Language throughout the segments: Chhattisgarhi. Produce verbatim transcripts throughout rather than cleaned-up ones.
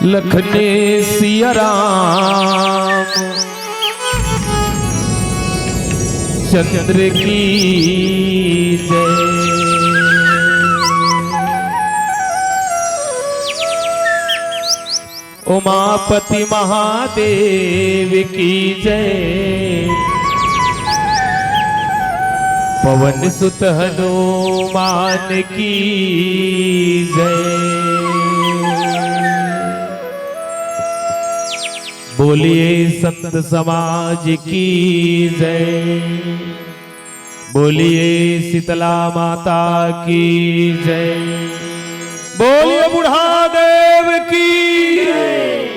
लखन सिया राम चंद्र की जय। उमापति महादेव की जय। पवन सुत हनुमान की जय। बोलिए संत समाज की जय। बोलिए शीतला माता की जय। बोलिए बूढ़ा देव की जय।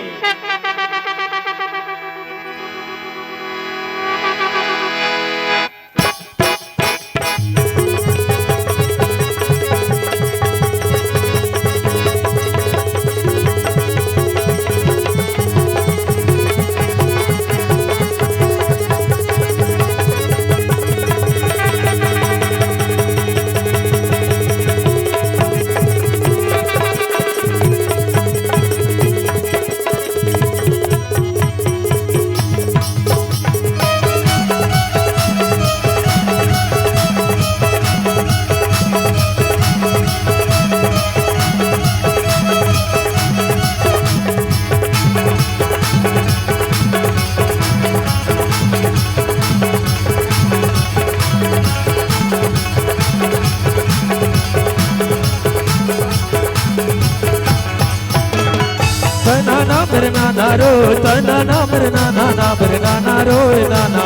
तना ना मेरे नाना रो, तना ना मेरे नाना, ना मेरे नाना रो, नाना,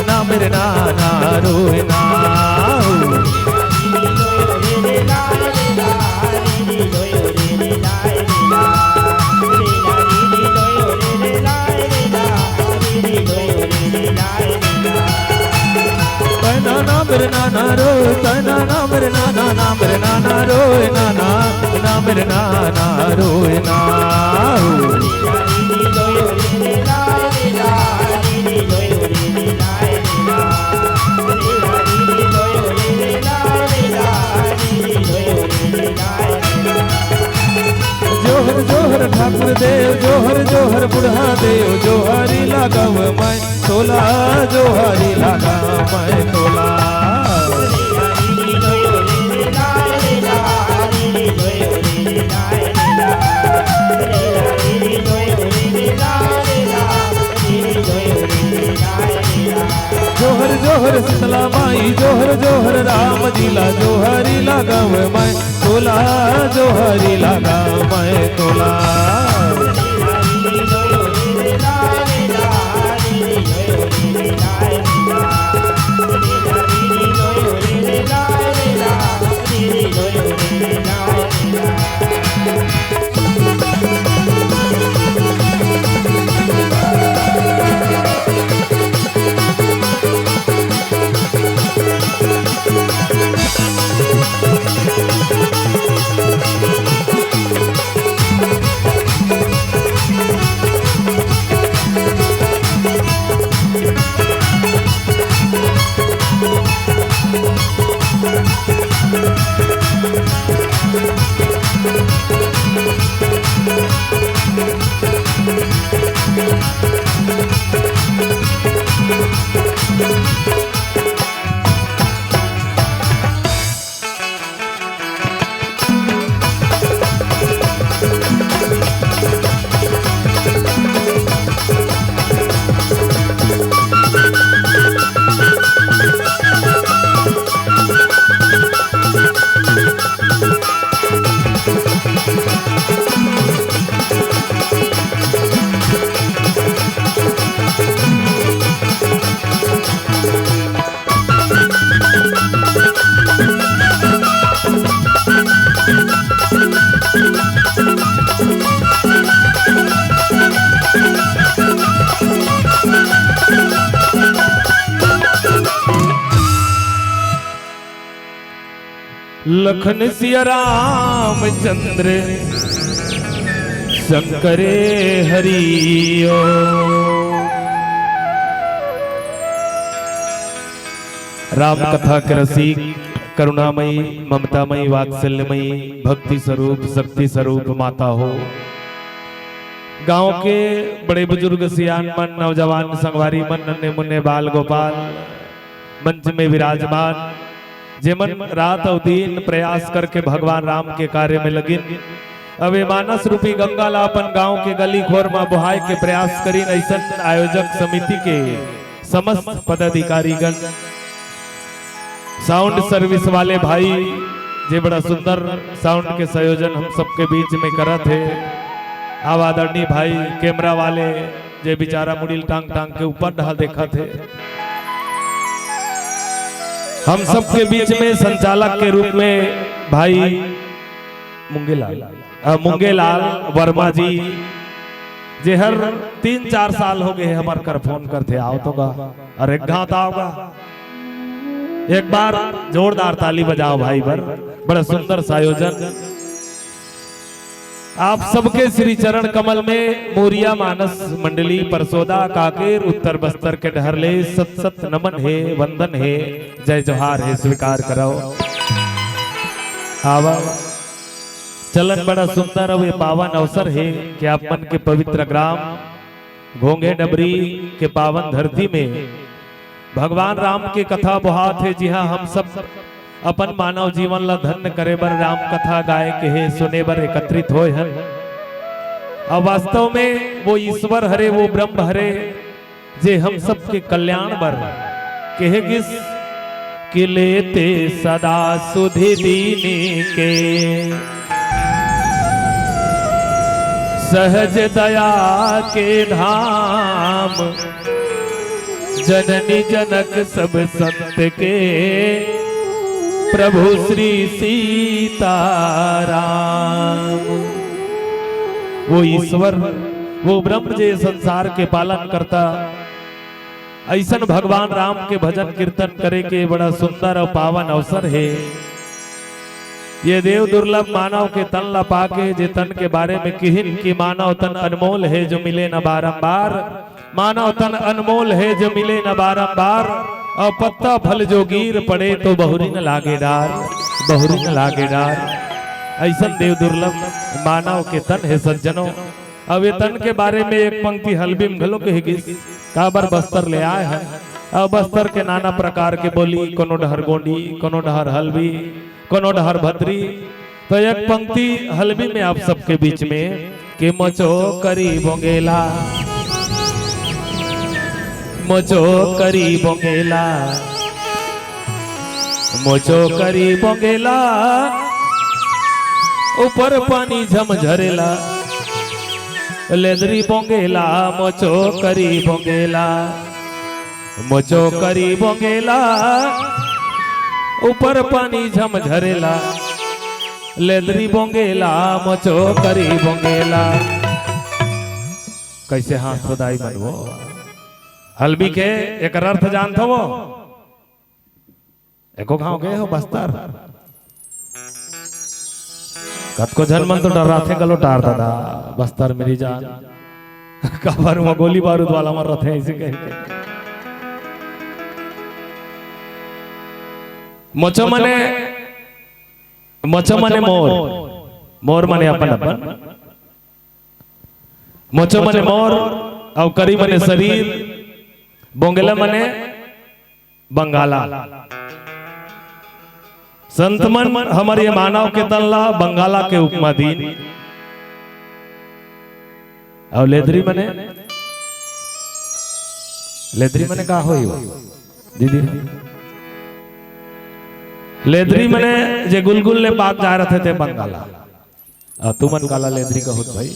ना मेरे नाना रो, ना। तना ना मेरे नाना रो, तना ना मेरे नाना, ना मेरे नाना रो, नाना, ना मेरे नाना रो, ना। जोहर जोहर ठाकुर देव, जोहर जोहर बूढ़ा देव, जोहारी लगाव मैं तोला, जोहारी लगाव मैं तोला। जोहर जोहर शीतला माई, जोहर जोहर राम जी ला, जोहारी लगाव मैं तोला, जोहारी लगाव मैं तोला। लखन सिया रामचंद्र शंकरे हरि ओम। राम कथा के रसिक, करुणामयी, ममतामयी, वात्सल्यमयी, भक्ति स्वरूप, शक्ति स्वरूप माता हो। गांव के बड़े बुजुर्ग, सियान मन, नौजवान संगवारी मन, नन्हे मुन्ने बाल गोपाल, मंच में विराजमान, जेमन रात अउ दिन प्रयास करके भगवान राम के कार्य में लगिन। अब ये मानस रूपी गंगा ला अपन गांव के गली खोर म बोहाय के प्रयास करिन, अइसन आयोजक समिति के समस्त पदाधिकारीगण, साउंड सर्विस वाले भाई, जे बड़ा सुंदर साउंड के संयोजन हम सबके बीच में करत हे, आव आदरणीय भाई कैमरा वाले, जे बेचारा मुड़ी ल टांग टांग के ऊपर डहार देखत हे, हम सबके बीच में संचालक के रूप में भाई मुंगेलाल, अ, मुंगेलाल वर्मा जी, जे हर तीन चार साल हो गए हे हमर कर फोन करथे, "आव तो गा, अरे एक घात आव गा।" एक बार जोरदार ताली बजाव भाई बर, बड़ा सुंदर सा आयोजन। आप सबके श्री चरण कमल में मोरिया मानस मंडली परसोदा कांकेर उत्तर बस्तर के डहर ले सत सत नमन हे, वंदन हे, जय जोहार हे, स्वीकार करव। आवा, चलन बड़ा सुंदर अउ ये पावन अवसर हे कि आप मन के पवित्र ग्राम घोंघे डबरी के पावन धरती में भगवान राम के कथा बोहात हे, जिहां हम सब अपन मानव जीवन ला धन्य करे बर राम कथा गाए के हे, सुने बर एकत्रित होए हन। अउ वास्तव में वो ईश्वर हरे, वो ब्रह्म हरे, जे हम सबके कल्याण बर केहे गिस कि लेते सदा सुधि दीनी के, सहज दया के धाम, जननी जनक सब संत के, प्रभु श्री सीताराम। वो ईश्वर, वो ब्रह्म जे संसार के पालन करता, अइसन भगवान राम के भजन कीर्तन करे के बड़ा सुंदर अउ पावन अवसर हे। ये देव दुर्लभ मानव के तन ला पाके, जे तन के बारे में किहिन कि मानव तन अनमोल हे जो मिले न बारंबार, मानव तन अनमोल हे जो मिले न बारंबार, अउ पत्ता फल जो गिर पड़े तो बहुरी न लागे डार, बहुरी न लागे डार। अइसन देव दुर्लभ मानव के तन हे सज्जनों। अब ये तन के बारे में एक पंक्ति हल्बी में घलो कहे गिस, काबर बस्तर ले आए हन। अब बस्तर के नाना प्रकार के बोली, कोनो डहर गोंडी, कोनो डहर हल्बी, कोनो डहर भतरी। तो एक पंक्ति हल्बी में आप सबके बीच में कि मोचो करी बोंगेला, मोचो करी बोंगेला, मोचो करी बोंगेला, ऊपर पानी झमझरेला, लेदरी बोंगेला, मोचो करी बोंगेला, मोचो करी बोंगेला, ऊपर पानी झमझरेला, लेदरी बोंगेला, मोचो करी बोंगेला। कैसे हाथ खुदाई मनवो? हल्बी के एकर अर्थ जानथो वो? एको घांव गए हो बस्तर? कतको झन मन तो डर्राथे घलो, "डार दादा, बस्तर मेरी जान।" काबर उहां गोली बारूद वाला मन रथे, अइसे कहिके। मोचो मने, मोचो मने मोर, मोर मने अपन अपन। मोचो मने मोर, अउ करी मने शरीर, बोंगेला मने बंगाला। संत मन हमर ये मानव के तन ला बंगाला के उपमा दीन। अउ लेदरी मने, लेदरी मने का होई वो? दीदी, लेदरी मने जे गुलगुल ले पाक जा रथे ते बंगाला। आ, तुमन काला लेदरी कहत भाई?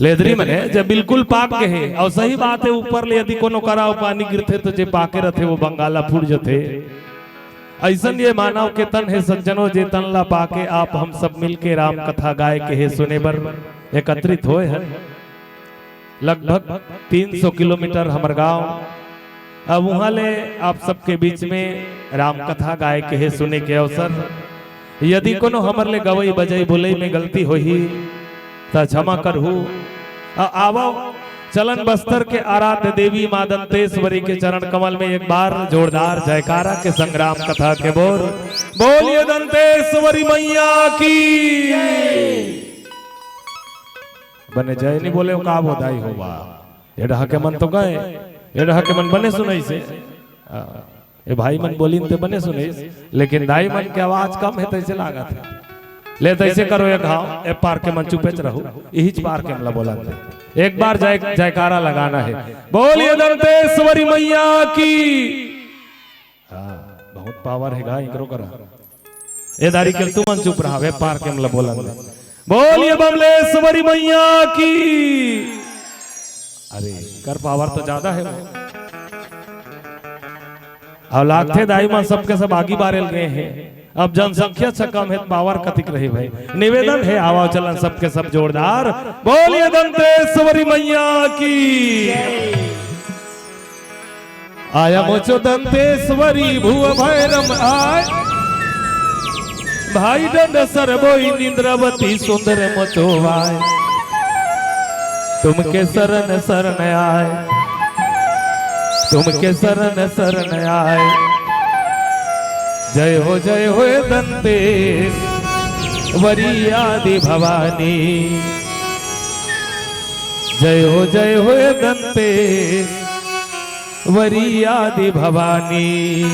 लेदरी मने जब बिल्कुल पाक गे हे, अउ सही बात हे, ऊपर ले यदि कोनो करा अउ पानी गिरथे, तो जे पाके रथे, वो बंगाला फूट जथे। अइसन ये मानव के तन हे सज्जनों, जे तन ला पाके आप हम सब मिलके राम कथा गाए के हे सुने बर एकत्रित होए हन। लगभग तीन सौ किलोमीटर हमर गांव। अब उहां ले आप सबके बीच में राम कथा गाए के हे सुने के अवसर। यदि कोनो हमर ले गवई बजई बोलई में गलती होही, त क्षमा करहू। अ, आवव, चलन बस्तर के आराध्य देवी माँ दंतेश्वरी के चरण कमल में एक बार जोरदार जयकारा के संग राम कथा के बोल। बोलिए दंतेश्वरी मैया की। बने जय नहीं बोले, का बोधाई होवा। ये डहा के मन तो गए, ये डहा के मन बने सुनाइसे। आ, ये भाई मन बोलिन ते बने सुनाइस, लेकिन दाई मन के आवाज कम है, तैसे लागत है। ले तैसे करो, एक घाव, ए पार के मन चुपेच रहू, इहिच पार के हमला बोलन दे। एक बार जय, जयकारा लगाना है। बोलिए दंतेश्वरी मैया की। हाँ, बहुत पावर है गा, एकरो करा। ए दारी के तुमन चुप रहा, ए पार के हमला बोलन दे। बोलिए बमलेश्वरी मैया की। अरे, कर पावर तो ज्यादा है वो। अब लागथे दाई मन सबके सब आगी बारे ल गए हैं। अब जनसंख्या से कम है, पावर कतिक रही भाई। निवेदन है, आवा चलन सबके सब जोरदार। बोलिए दंतेश्वरी मैया की। आया मोचो दंतेश्वरी भुव भैरम आय, भाई डंड सरबोई निंद्रावती सुंदर मोचो वाय। तुमके शरण शरण आय, तुमके शरण शरण आय। जय हो जय हो दंतेश्वरी आदि भवानी। जय हो जय हो दंतेश्वरी आदि भवानी।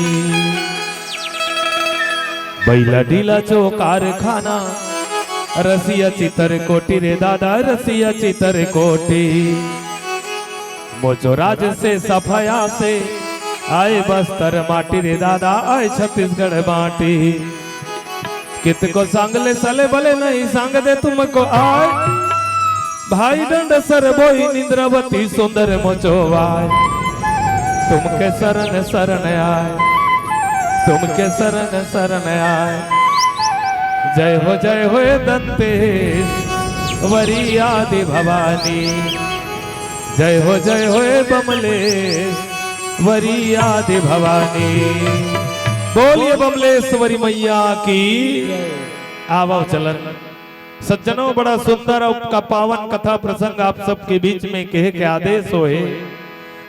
बैला डीला चो कारखाना, रसिया चितर कोटी रे दादा, रसिया चितर कोटी। मोचो राज से सफाया से आय बस्तर माटी रे दादा, आय छत्तीसगढ़ माटी। कितको संग ले सले बले नहीं संग दे तुमको आय। भाई डंड सरबोई निंद्रावती सुंदर मोचो वाय। तुमके शरण शरण आय, तुमके शरण शरण आय। जय हो जय हो दंतेश्वरी आदि भवानी। जय हो जय हो बमलेश्वरी आदि भवानी। बोलिए बमलेश्वरी मैया की। आवो चलन सज्जनों, बड़ा सुंदर अउ का पावन कथा प्रसंग आप सबके बीच में कहे के आदेश होए।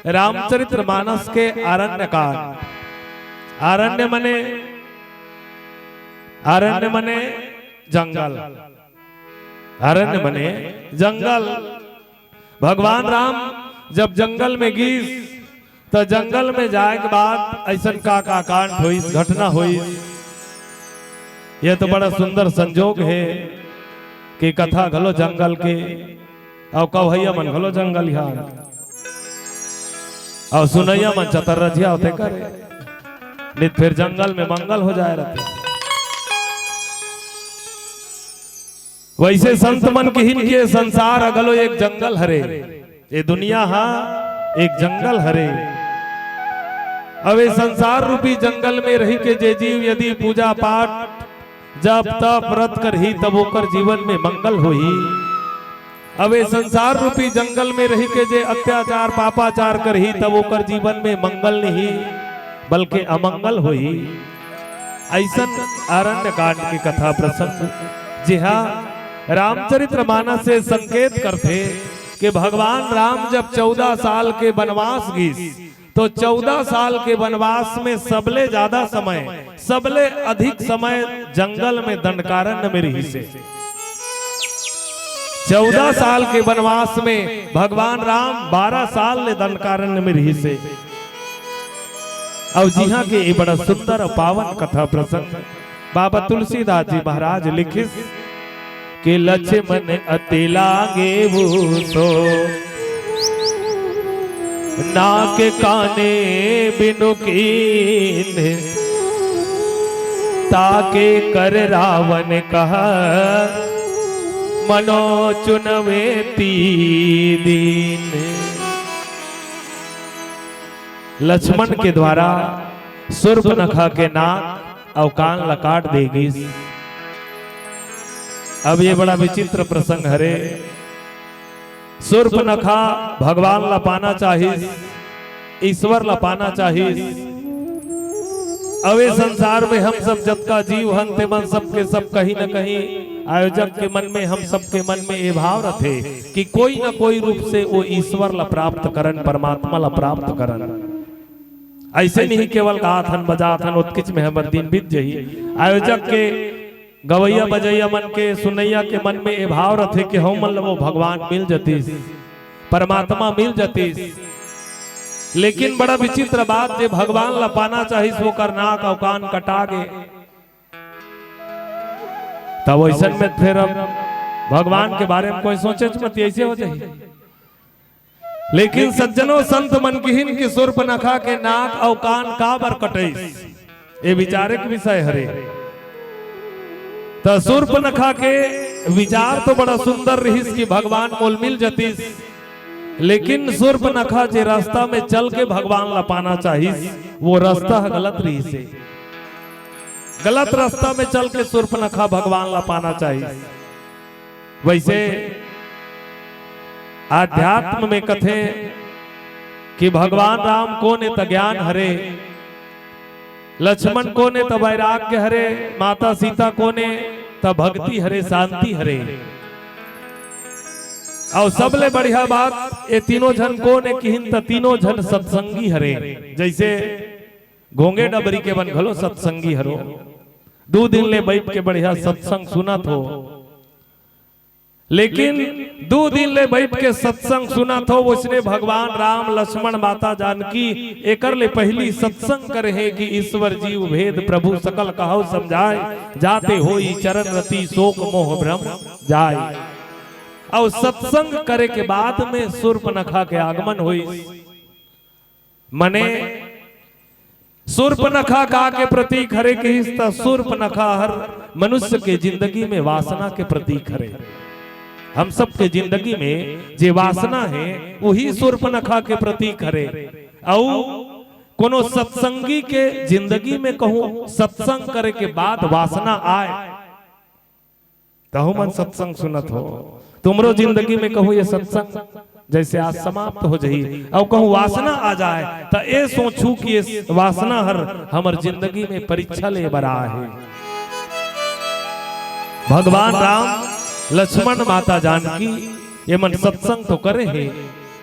रामचरित्र मानस के आरण्य कांड। आरण्य मने, आरण्य मने जंगल। आरण्य मने जंगल। भगवान राम जब जंगल में गीस, त जंगल में जाए के बाद अइसन का का कांड होइस, घटना होइस, ये तो बड़ा सुंदर संजोग है कि कथा घलो जंगल के, अउ कवैया मन घलो जंगल हा, अउ सुनैया मन चतुर रजिया होते करे, नित फिर जंगल में मंगल हो जाए रहते। वैसे संत मन किहिन के संसार अगलो एक जंगल हरे, ये दुनिया हा एक जंगल हरे। अब ये संसार रूपी जंगल में रही के जे जीव यदि पूजा पाठ, जप तप, व्रत करही, तब ओकर जीवन में मंगल होही। अब ये संसार रूपी जंगल में रही के जे अत्याचार पापाचार करही, तब ओकर जीवन में मंगल नहीं, बल्कि अमंगल होही। अइसन अरण्य कांड के कथा प्रसंग, जिहा रामचरित्र मानस से संकेत करथे कि भगवान राम जब चौदह साल के वनवास गीस, तो चौदह साल के वनवास में सबले ज्यादा समय, सबले अधिक समय जंगल में दंडकारण्य में रहिसे। चौदह साल के वनवास में भगवान राम बारह साल ले दंडकारण्य में रहिसे। अउ जिहां के ये बड़ा सुंदर अउ पावन कथा प्रसंग बाबा तुलसीदास जी महाराज लिखिस कि लक्ष्मण अति लागे भूसो, नाक काने बिनु कीन्ह, ताके कर रावण कह, मनो चुनवे ती दीन। लक्ष्मण के द्वारा शूर्पनखा के नाक अउ कान ला काट दे गिस। अब ये बड़ा विचित्र प्रसंग हरे। शूर्पनखा भगवान ला पाना चाहिस, ईश्वर ला पाना चाहिस। अब ये संसार में हम सब जतका जीव हन, ते मन सबके सब कहीं न कहीं आयोजक के मन में, हम सबके मन में ये भाव रथे कि कोई न कोई रूप से वो ईश्वर ला प्राप्त करन, परमात्मा ला प्राप्त करन। अइसे नहीं केवल गात हन, बजात हन, ओतकिच में हमर दिन बीत जही। आयोजक के गवैया बजैया मन के, सुनैया के मन में ए भाव रथे कि हमन ल वो भगवान मिल जतिस, परमात्मा मिल जतिस। लेकिन बड़ा विचित्र बात, जे भगवान ल पाना चाहिस, ओकर नाक अउ कान कटा गे। तब वइसन में फेर अब भगवान के बारे में कोई सोचेच मत, अइसे हो जाही। लेकिन सज्जनो, संत मन किहिन कि सूर्पनखा के नाक अउ कान काबर कटइस, ए विचारे के विषय हरे। त सूर्पनखा के विचार तो बड़ा सुंदर रिहिस कि भगवान मोल मिल जतिस, लेकिन सूर्पनखा जे रास्ता में चल के भगवान ला पाना चाहिस, वो रास्ता ह गलत रिहिस हे। गलत रास्ता में चल के सूर्पनखा भगवान ला पाना चाहिस। वइसे अध्यात्म में कथे कि भगवान राम कोन ए त ज्ञान हरे, लक्ष्मण कोन ए त वैराग्य हरे, माता सीता कोन ए त भक्ति हरे, शांति हरे। अउ सबले बढ़िया बात, ए तीनों झन कोन ए किहिन त तीनों झन सत्संगी हरे। जइसे घोंगे डबरी के मन घलो सत्संगी हरो, दू दिन ले बइठ के बढ़िया सत्संग सुनत हो, लेकिन दू दिन ले बइठ के सत्संग सुनत हो, वइसने भगवान राम, लक्ष्मण, माता जानकी एकर ले पहिली सत्संग करे हे कि ईश्वर जीव भेद प्रभु सकल कहउ समझाय, जाते होई चरण रति सोक मोह भ्रम जाय। अउ सत्संग करे के बाद में सूर्पनखा के आगमन होइस। मने सूर्पनखा का के प्रतीक हरे किहिस त सूर्पनखा हर मनुष्य के जिंदगी में वासना के प्रतीक हरे। हम सब के जिंदगी में जे वासना हे, वही सूर्पनखा के प्रतीक हरे। अउ कोनो सत्संगी के जिंदगी में कहूं सत्संग करे के बाद वासना आय, तहु मन सत्संग सुनत हो, तुमरो जिंदगी में कहूं ये सत्संग जइसे आज समाप्त हो जाही, अउ कहूं वासना आ जाय, त ए सोचहू कि ये वासना हर हमर जिंदगी में परीक्षा ले बर आय हे। भगवान राम, लक्ष्मण, माता जानकी, ये मन सत्संग तो करे हे,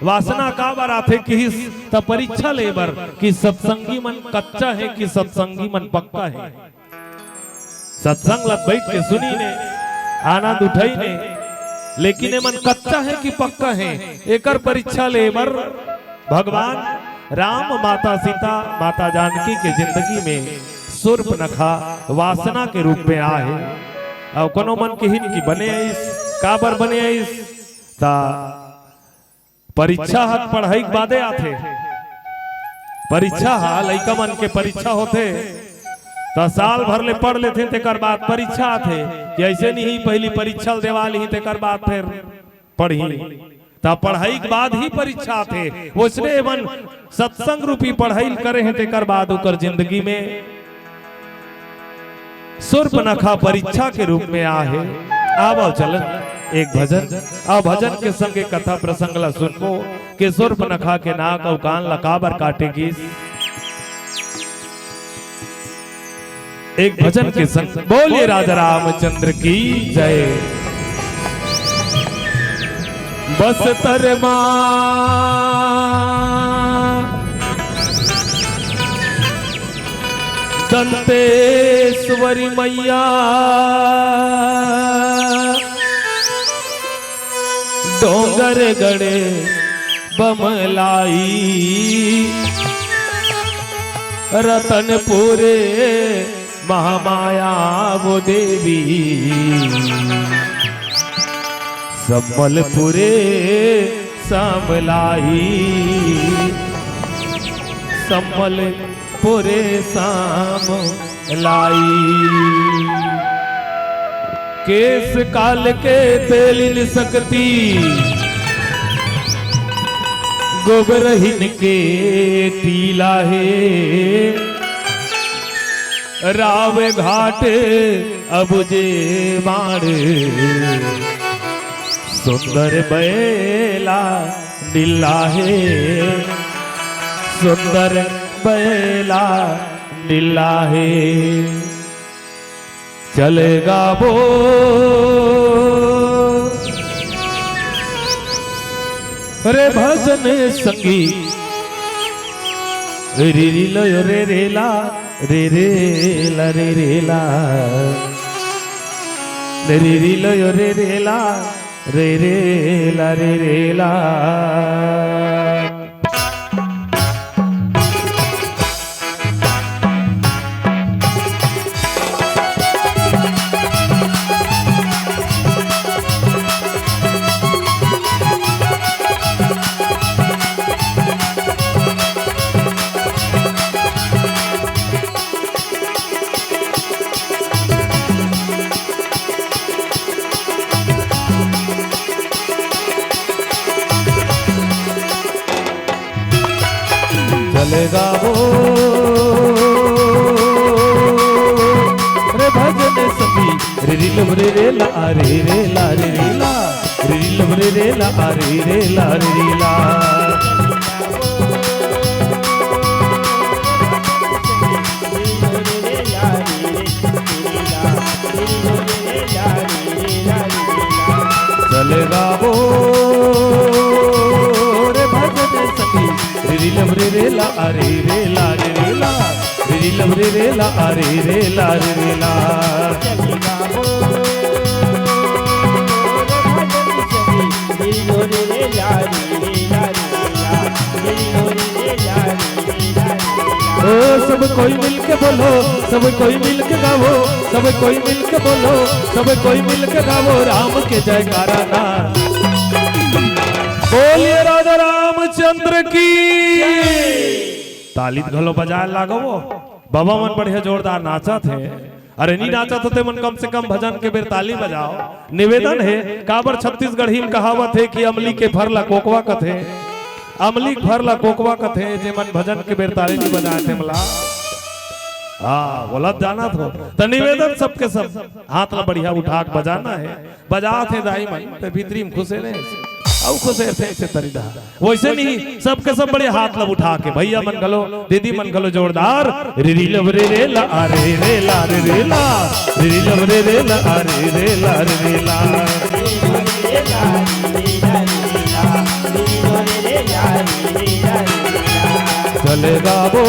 वासना काबर आथे किहिस त परीक्षा ले बर कि सत्संगी मन कच्चा हे कि सत्संगी मन पक्का हे। सत्संग ल बइठ के सुनिन ए, आनंद उठइन ए, लेकिन एमन कच्चा हे कि पक्का हे, एकर परीक्षा ले बर भगवान राम माता सीता, माता जानकी के जिंदगी में सूर्पनखा वासना के रूप में आय हे। अउ कोनो मन किहिन कि बने आइस, काबर बने आइस, त परीक्षा ह पढ़ाई के बादे आथे। परीक्षा ह लइका मन के परीक्षा होथे, त साल भर ले पढ़ लेथे, तेकर बाद परीक्षा आथे कि अइसे नहीं, पहिली परीक्षा ल देवा लिही, तेकर बाद फेर पढ़ही। त पढ़ाई के बाद ही परीक्षा आथे। वइसने एमन सत्संग रूपी पढ़ाई ल करे हे, तेकर बाद ओकर जिंदगी में सूर्पनखा परीक्षा के रूप में आय हे। आवव चलन एक भजन, अउ भजन के संगे कथा प्रसंग ला सुनबो के सूर्पनखा के नाक अउ कान ला काबर काटे गिस। एक भजन के संग बोलिए राजा रामचंद्र की जय। बस्तर माँ दंतेश्वरी मैया, डोंगरगढ़ बमलाई, रतनपुर महामाया वो देवी, संबलपुर समलाई, संबलपुर समलाई। केश काल के तेलिन सकती, गोबरहिन के टीला हे। राव घाट अबुझे बाण, सुंदर बैला नीला हे, सुंदर बैला नीला हे। चल गाबो रे भजन संगी, रे रे लो रे रे ला, रे रे ला, रे रे ला। रे रे लो यो रे रे ला, रे रे ला, रे रे ला। चले गाबो रे भजन संगी, रे री लो रे रे ला, रे रे ला, रे रे ला, रे री लो रे रे ला, रे रे ला, रे रे ला। चले गाबो रे भजन संगी, रे री लो रे रे ला, रे रे ला, रे रे ला, रे री लो रे रे ला, रे रे ला, रे रे ला। ओ सब कोई मिलके बोलो, सब कोई मिलके गाओ, सब कोई मिलके बोलो, सब कोई मिलके गाओ राम के जयकारा ना। बोलिए राजा रामचंद्र की। ताली घलो बजाए लागो। बाबा मन बढ़िया जोरदार नाचत हे। अरे नी नाचत हो ते मन कम से कम भजन के बेर ताली बजाओ। निवेदन हे, काबर छत्तीसगढ़ी में कहावत हे कि अमली के फर ला कोकवा कथे। अमली के फर ला कोकवा कथे, जे मन भजन के बेर ताली नी बजाए ते मला। हाँ, बोलत जानत हो। त निवेदन सबके सब हाथ ला बढ़िया उठा के बजाना हे। बजात हे दाई मन, ते भीतरी में खुसे रहे। अउ खुसे रहे से तरी दा। वैसे नहीं, सबके सब बड़े हाथ लब उठा के, भैया मन घलो, दीदी मन घलो जोरदार। रे री लब रे रे ला, रे रे ला, रे रे ला। रे री लब रे रे ला, रे रे ला, रे रे ला। चले गाबो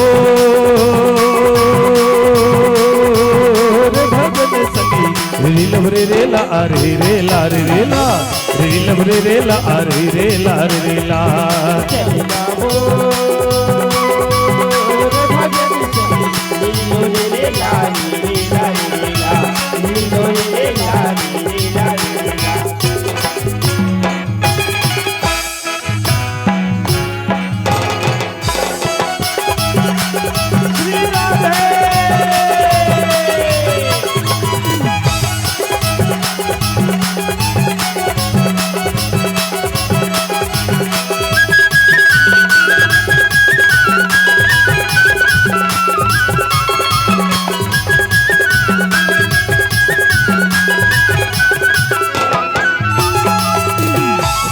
रे भजन संगी, रे री लब रे रे ला, रे रे ला, रे रे ला। रे री लब रे रे ला, रे रे ला, रे रे ला।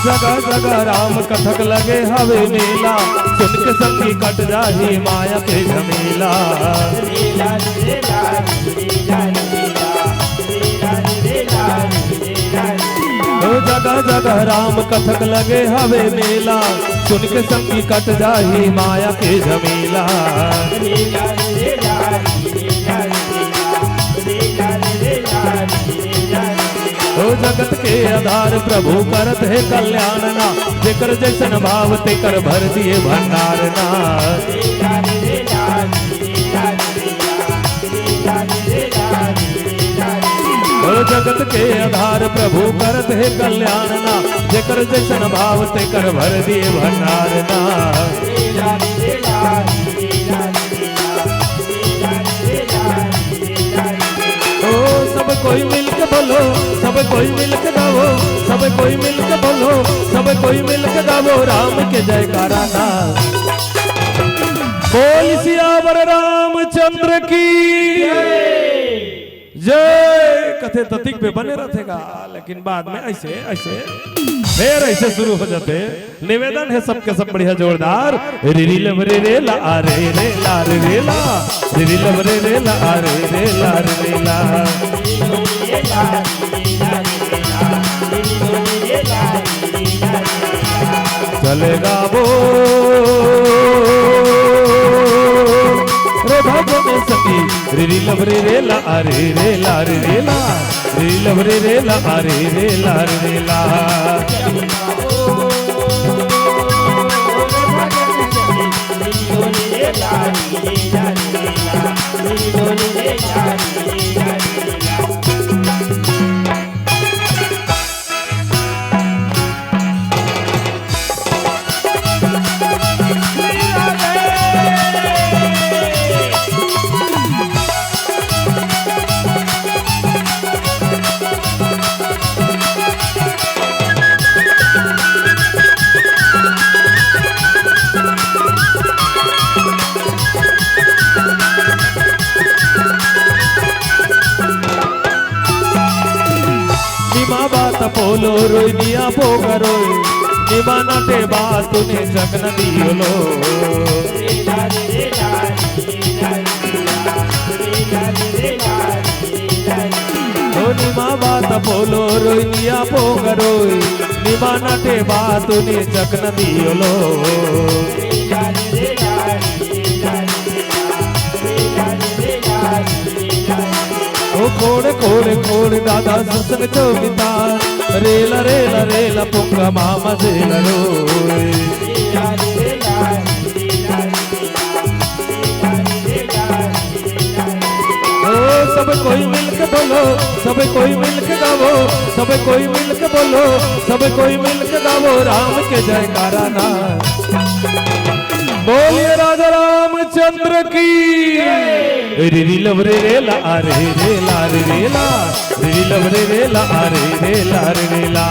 जगह जगह राम कथक लगे हवे मेला, सुन के संगी कट जाही माया के झमेला। ओ जगह जगह राम कथक लगे हवे मेला, सुन के संगी कट जाही माया के झमेला। ओ जगत के आधार प्रभु करत हे कल्याण ना, जेकर जैसन भाव तेकर भर दिए भंडार ना। ओ जगत के आधार प्रभु करत हे कल्याण ना, जेकर जैसन भाव तेकर भर दिए भंडार ना। ओ सब कोई मिलके बोलो, सब कोई मिलके गाओ, सब कोई मिलके बोलो, सब कोई मिलके गाओ राम के जयकारा ना। बोल सियावर रामचंद्र की जय। कथे ततिक पे बने रथे गा, लेकिन बाद में ऐसे, ऐसे, फिर ऐसे शुरू हो जाथे। निवेदन हे सबके सब बढ़िया जोरदार। रे री लब रे रे ला, रे रे ला, रे रे ला। रे री लब रे रे ला, रे रे ला, रे रे ला। चले गाबो रे भजन संगी, रे री लव रे रे ला, आ रे रे ला, रे रे ला। रे री लव रे रे ला, आ रे रे ला, रे रे ला। निमा बात पोलो रोय निया पोगरोय, निमा नटे बात तूने जगन दियोलो। ओ निमा बात पोलो रोय निया पोगरोय, निमा नटे बात तूने जगन दियोलो। ओ खोड़ खोड़ खोड़ दादा सत्संग चौकिता, रेला रेला रेला पुंगा मामा जेला रोए। ओ सब कोई मिलके बोलो, सब कोई मिलके गावो, सब कोई मिलके बोलो, सब कोई मिलके गावो राम के जयकारा ना। बोलिए राजा रामचंद्र की। रे री लव रे रे ला, आ रे रे ला, रे रे ला। रे री लव रे रे ला, आ रे रे ला, रे रे ला।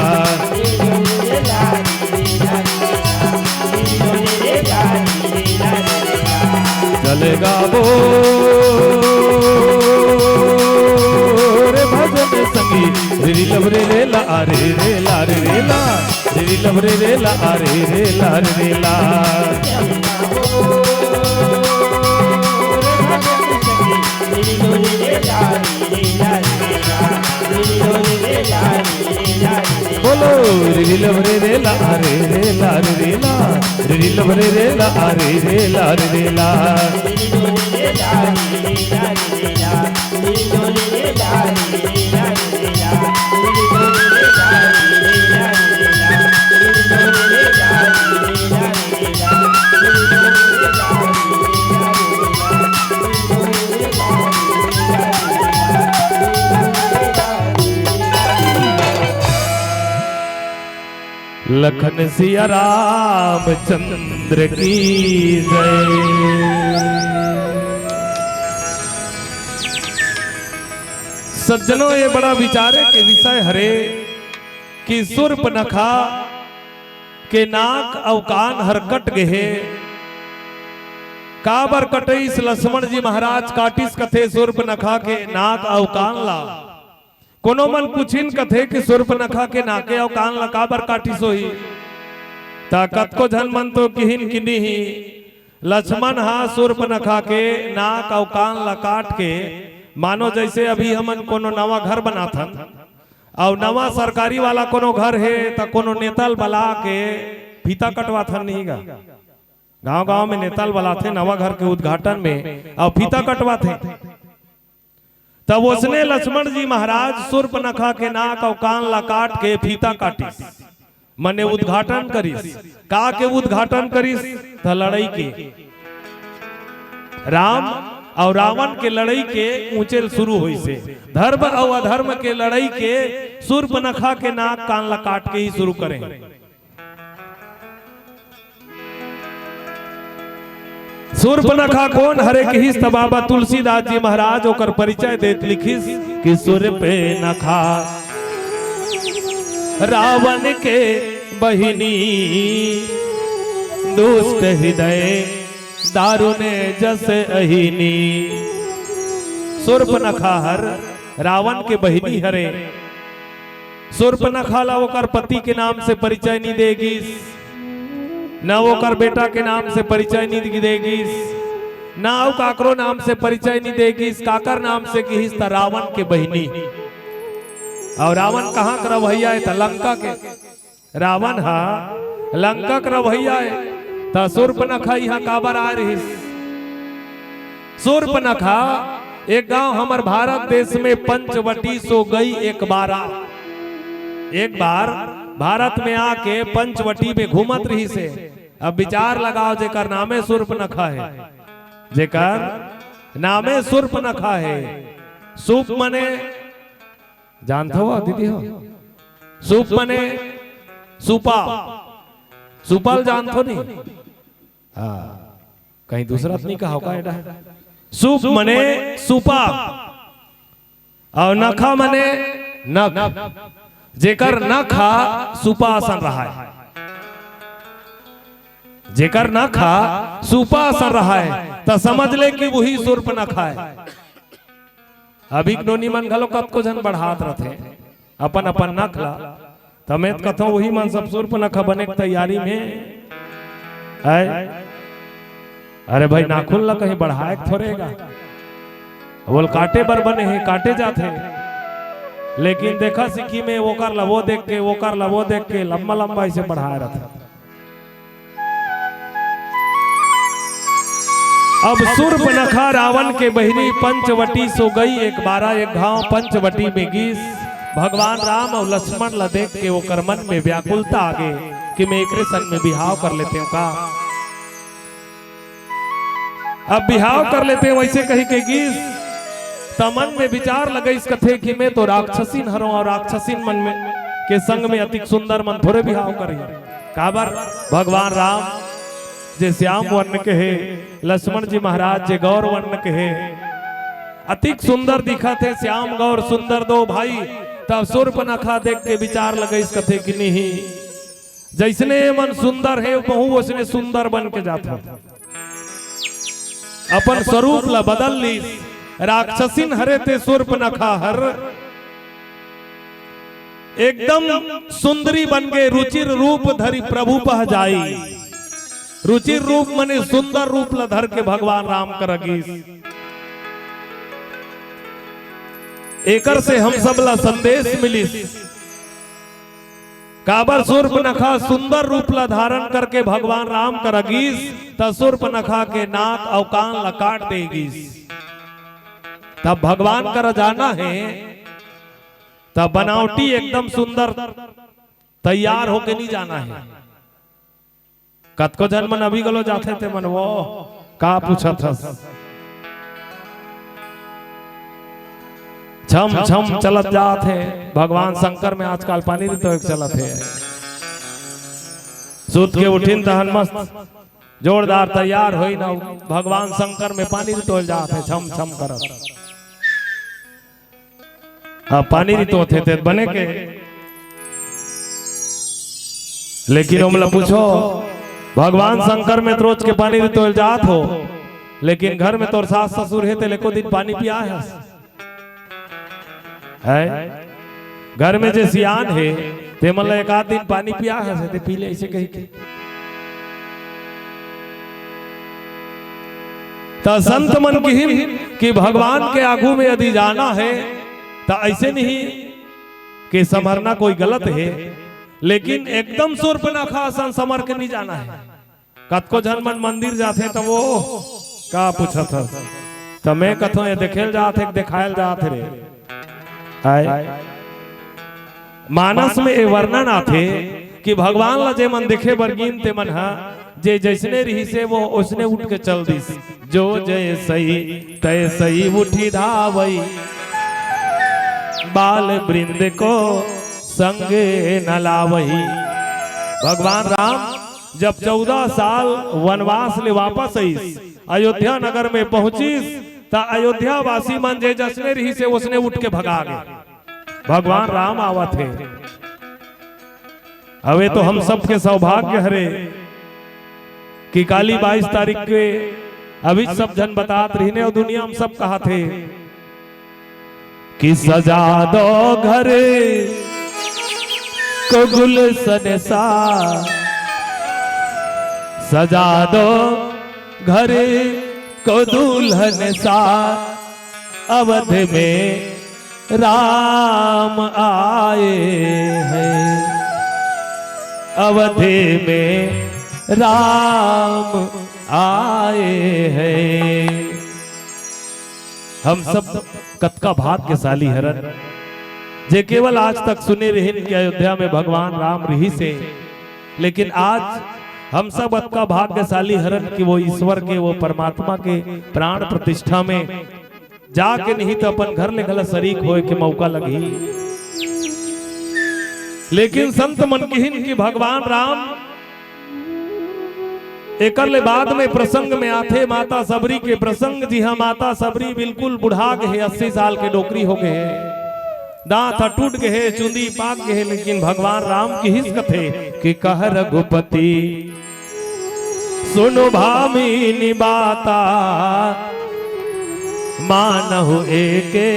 चलेगा वो रे भजन संगी। रे री लव रे रे ला, आ रे रे ला, रे रे ला। रे री लव रे रे ला, आ रे रे ला, रे रे ला। बोलो रे री लव रे रे ला, आ रे रे ला, रे रे ला। रे री लव रे रे ला, आ रे रे ला, रे रे ला। लखन सिया रामचंद्र की जय। सज्जनों, ये बड़ा विचारे के विषय हरे कि सूर्पनखा के नाक अउ कान हर कट गे हे। काबर कटइस लक्ष्मण जी महाराज काटिस कथे सूर्पनखा के नाक अउ कान ला। कोनो मन पूछिन कथे कि सूर्पनखा के नाके अउ कान ला काबर काटिस होही? त कतको झन मन तो किहिन कि निही, लक्ष्मण हा सूर्पनखा के नाक अउ कान ला काट के, मानो जैसे अभी हमन कोनो नवा घर बनाथन, अउ नवा सरकारी वाला कोनो घर हे, त कोनो नेता ल बला के फीता कटवाथन नहीं गा। गांव-गांव में नेता ल बलाथे नवा घर के उद्घाटन में, अउ फीता कटवाथे। तब ओसने लक्ष्मण जी महाराज सूर्पनखा के नाक अउ कान ला काट के फीता काटिस, मने उद्घाटन करिस। का के उद्घाटन करिस? त लड़ई के। राम अउ रावण के लड़ई के ऊंचे ल शुरू होइस हे। धर्म अउ अधर्म के लड़ई के सूर्पनखा के नाक कान ला काट के ही शुरू करे। सूर्पनखा कोन हरे किहिस त बाबा तुलसीदास जी महाराज ओकर परिचय देत लिखिस कि सूर्पनखा रावण के बहिनी, दुष्ट हृदय दारुण जस अहिनी। सूर्पनखा हर रावण के बहिनी हरे। सूर्पनखा ला ओकर पति के नाम से परिचय नी दे गिस, न ओकर बेटा के नाम से परिचय नी दे गिस, न अउ काकरो नाम से परिचय नी दे गिस। काकर नाम से किहिस त रावण के बहिनी। अउ रावण कहाँ के रहवइया हे? त लंका के। रावण हा लंका के रहवइया हे, त सूर्पनखा इहाँ काबर आय रिहिस? सूर्पनखा एक गांव हमर भारत देश में पंचवटी सो गई एक बारा। एक बार भारत में आके पंचवटी में घूमत रहिस हे। अब विचार लगाव, जेकर नामे सूर्पनखा हे, जेकर नामे सूर्पनखा हे। सूप मने जानथो दीदी हो? सूप मने सूपा, सूपा ल जानथो नहीं? हाँ, कहीं दूसरा तो नहीं कहा होगा एडा। सूप मने सूपा, अउ नखा मने नख। जेकर नखा सूपा असन रहाय, जेकर नखा सूपा असन रहाय, त समझ ले कि वही सूर्पनखा हे। अभी नोनी मन घलो कतको झन बढ़ात रथे अपन अपन नख ला। त मैं त कथों, वही मन सब सूर्पनखा बने के तैयारी में हे। अरे भाई, नाखून ला कहीं बढ़ाए के थोरे गा, वो ल काटे बर बने हे, काटे जाथे। लेकिन देखा सिक्की में ओकर ला वो देख के, ओकर ला वो देख के लंबा लंबा ऐसे बढ़ाए रथे। अब सूर्पनखा रावण के बहिनी पंचवटी सो गई एक बारा। एक घांव पंचवटी में गीस। भगवान राम अउ लक्ष्मण ला देख के ओकर मन में व्याकुलता आगे कि मैं एकरे संग में बिहाव कर लेतेंव का। अब बिहाव कर लेतेंव, वैसे कही के गीस, त मन में विचार लगइस, कथे कि मैं तो राक्षसीन हरों अउ राक्षसीन मन में के संग में अतिक सुंदर मन थोरे बिहाव करही। काबर? भगवान राम जे श्याम वर्ण के हे, लक्ष्मण जी महाराज जे गौर वर्ण के हे, अतिक सुंदर दिखत हे श्याम गौर सुंदर दो भाई। तब सूर्पनखा देख के विचार लगइस, कथे कि नहीं, जइसने ये मन सुंदर हे, महूं ओसने सुंदर बन के जाथों। अपन स्वरूप ला बदल लीस। राक्षसीन हरे ते सूर्पनखा हर एकदम सुंदरी बन गे, रुचिर रूप धरि प्रभु पह जाई। रुचिर रूप मने सुंदर रूप ला धर के भगवान राम करा गीस। एकर से हम सब ला संदेश मिलिस। काबर सूर्पनखा सुंदर रूप ला धारण करके भगवान राम करा गीस, त सूर्पनखा के नाक अउ कान ला काट दे गीस। तब भगवान करा जाना हे, तब बनावटी एकदम सुंदर तैयार होके नहीं जाना हे। कतको झन मन अभी घलो जाथे ते मन वो का पूछत हस? छम छम चलत जात हे। भगवान शंकर में आजकल पानी रितोय के चलत हे। सुत के उठिन तहन मस्त जोरदार तैयार होइन, भगवान शंकर में पानी रितोय जात हे छम छम करत। अब पानी रितोथे ते बने के, लेकिन ओमला पूछो, भगवान शंकर में त रोज के पानी रितोय ल जात हो, लेकिन घर में तोर सास ससुर हे, ते एको दिन पानी पिया हस? हैं? घर में जे सियान हे, ते मन ला एक आध दिन पानी पिया हस, ते पी ले, ऐसे कही के। त संत मन किहिन कि भगवान के आगू में यदि जाना हे, त ऐसे नहीं कि समरना कोई गलत हे, लेकिन एकदम सूर्पनखा असन समर के नहीं जाना हे। कतको झन मन मंदिर जाथे त वो का पूछत हस? त मैं कथों, ये देखे ल जात हे, देखाय ल जात हे रे। आय। मानस में ये वर्णन आथे कि भगवान ला जे मन देखे बर गीन ते मन ह जे जैसने रिहिसे वो ओसने उठ के चल दिस। जो जैसई तैसई उठी धावई, बाल वृंद को संगे न लावई। भगवान राम जब चौदह साल वनवास ले वापस आइस, अयोध्या नगर में पहुंचिस, त अयोध्या वासी मन जे जसने रिहिसे ओसने उठ के भगा गे। भगवान राम आवत हे। अवे तो हम सबके सौभाग्य हरे कि काली बाईस तारीख के अभी सब झन बतात रहिने अउ दुनिया में सब कहत हे कि सजा दो घर को गुलशन सा, सजा दो घर को दुल्हन सा, अवध में राम आए हैं, अवध में राम आए हैं। हम सब कतका भाग्यशाली हरन, जे केवल आज तक सुने रहिन कि अयोध्या में भगवान राम रिहिस हे, लेकिन आज हम सब अतका भाग्यशाली हरन कि वो ईश्वर के, वो परमात्मा के प्राण प्रतिष्ठा में जाके नहीं तो अपन घर ले घला शरीक होए के मौका लगही। लेकिन संत मन किहिन कि भगवान राम एकर ले बाद में प्रसंग में आथे माता सबरी के प्रसंग। जी हाँ, माता सबरी बिल्कुल बुढ़ा गे हे, अस्सी साल के डोकरी हो गे हे, दांत ह टूट गे हे, चुंदी पाक गे हे, लेकिन भगवान राम किहिस कथे कि कह रघुपति सुनु भामिनी बाता, मानहु एके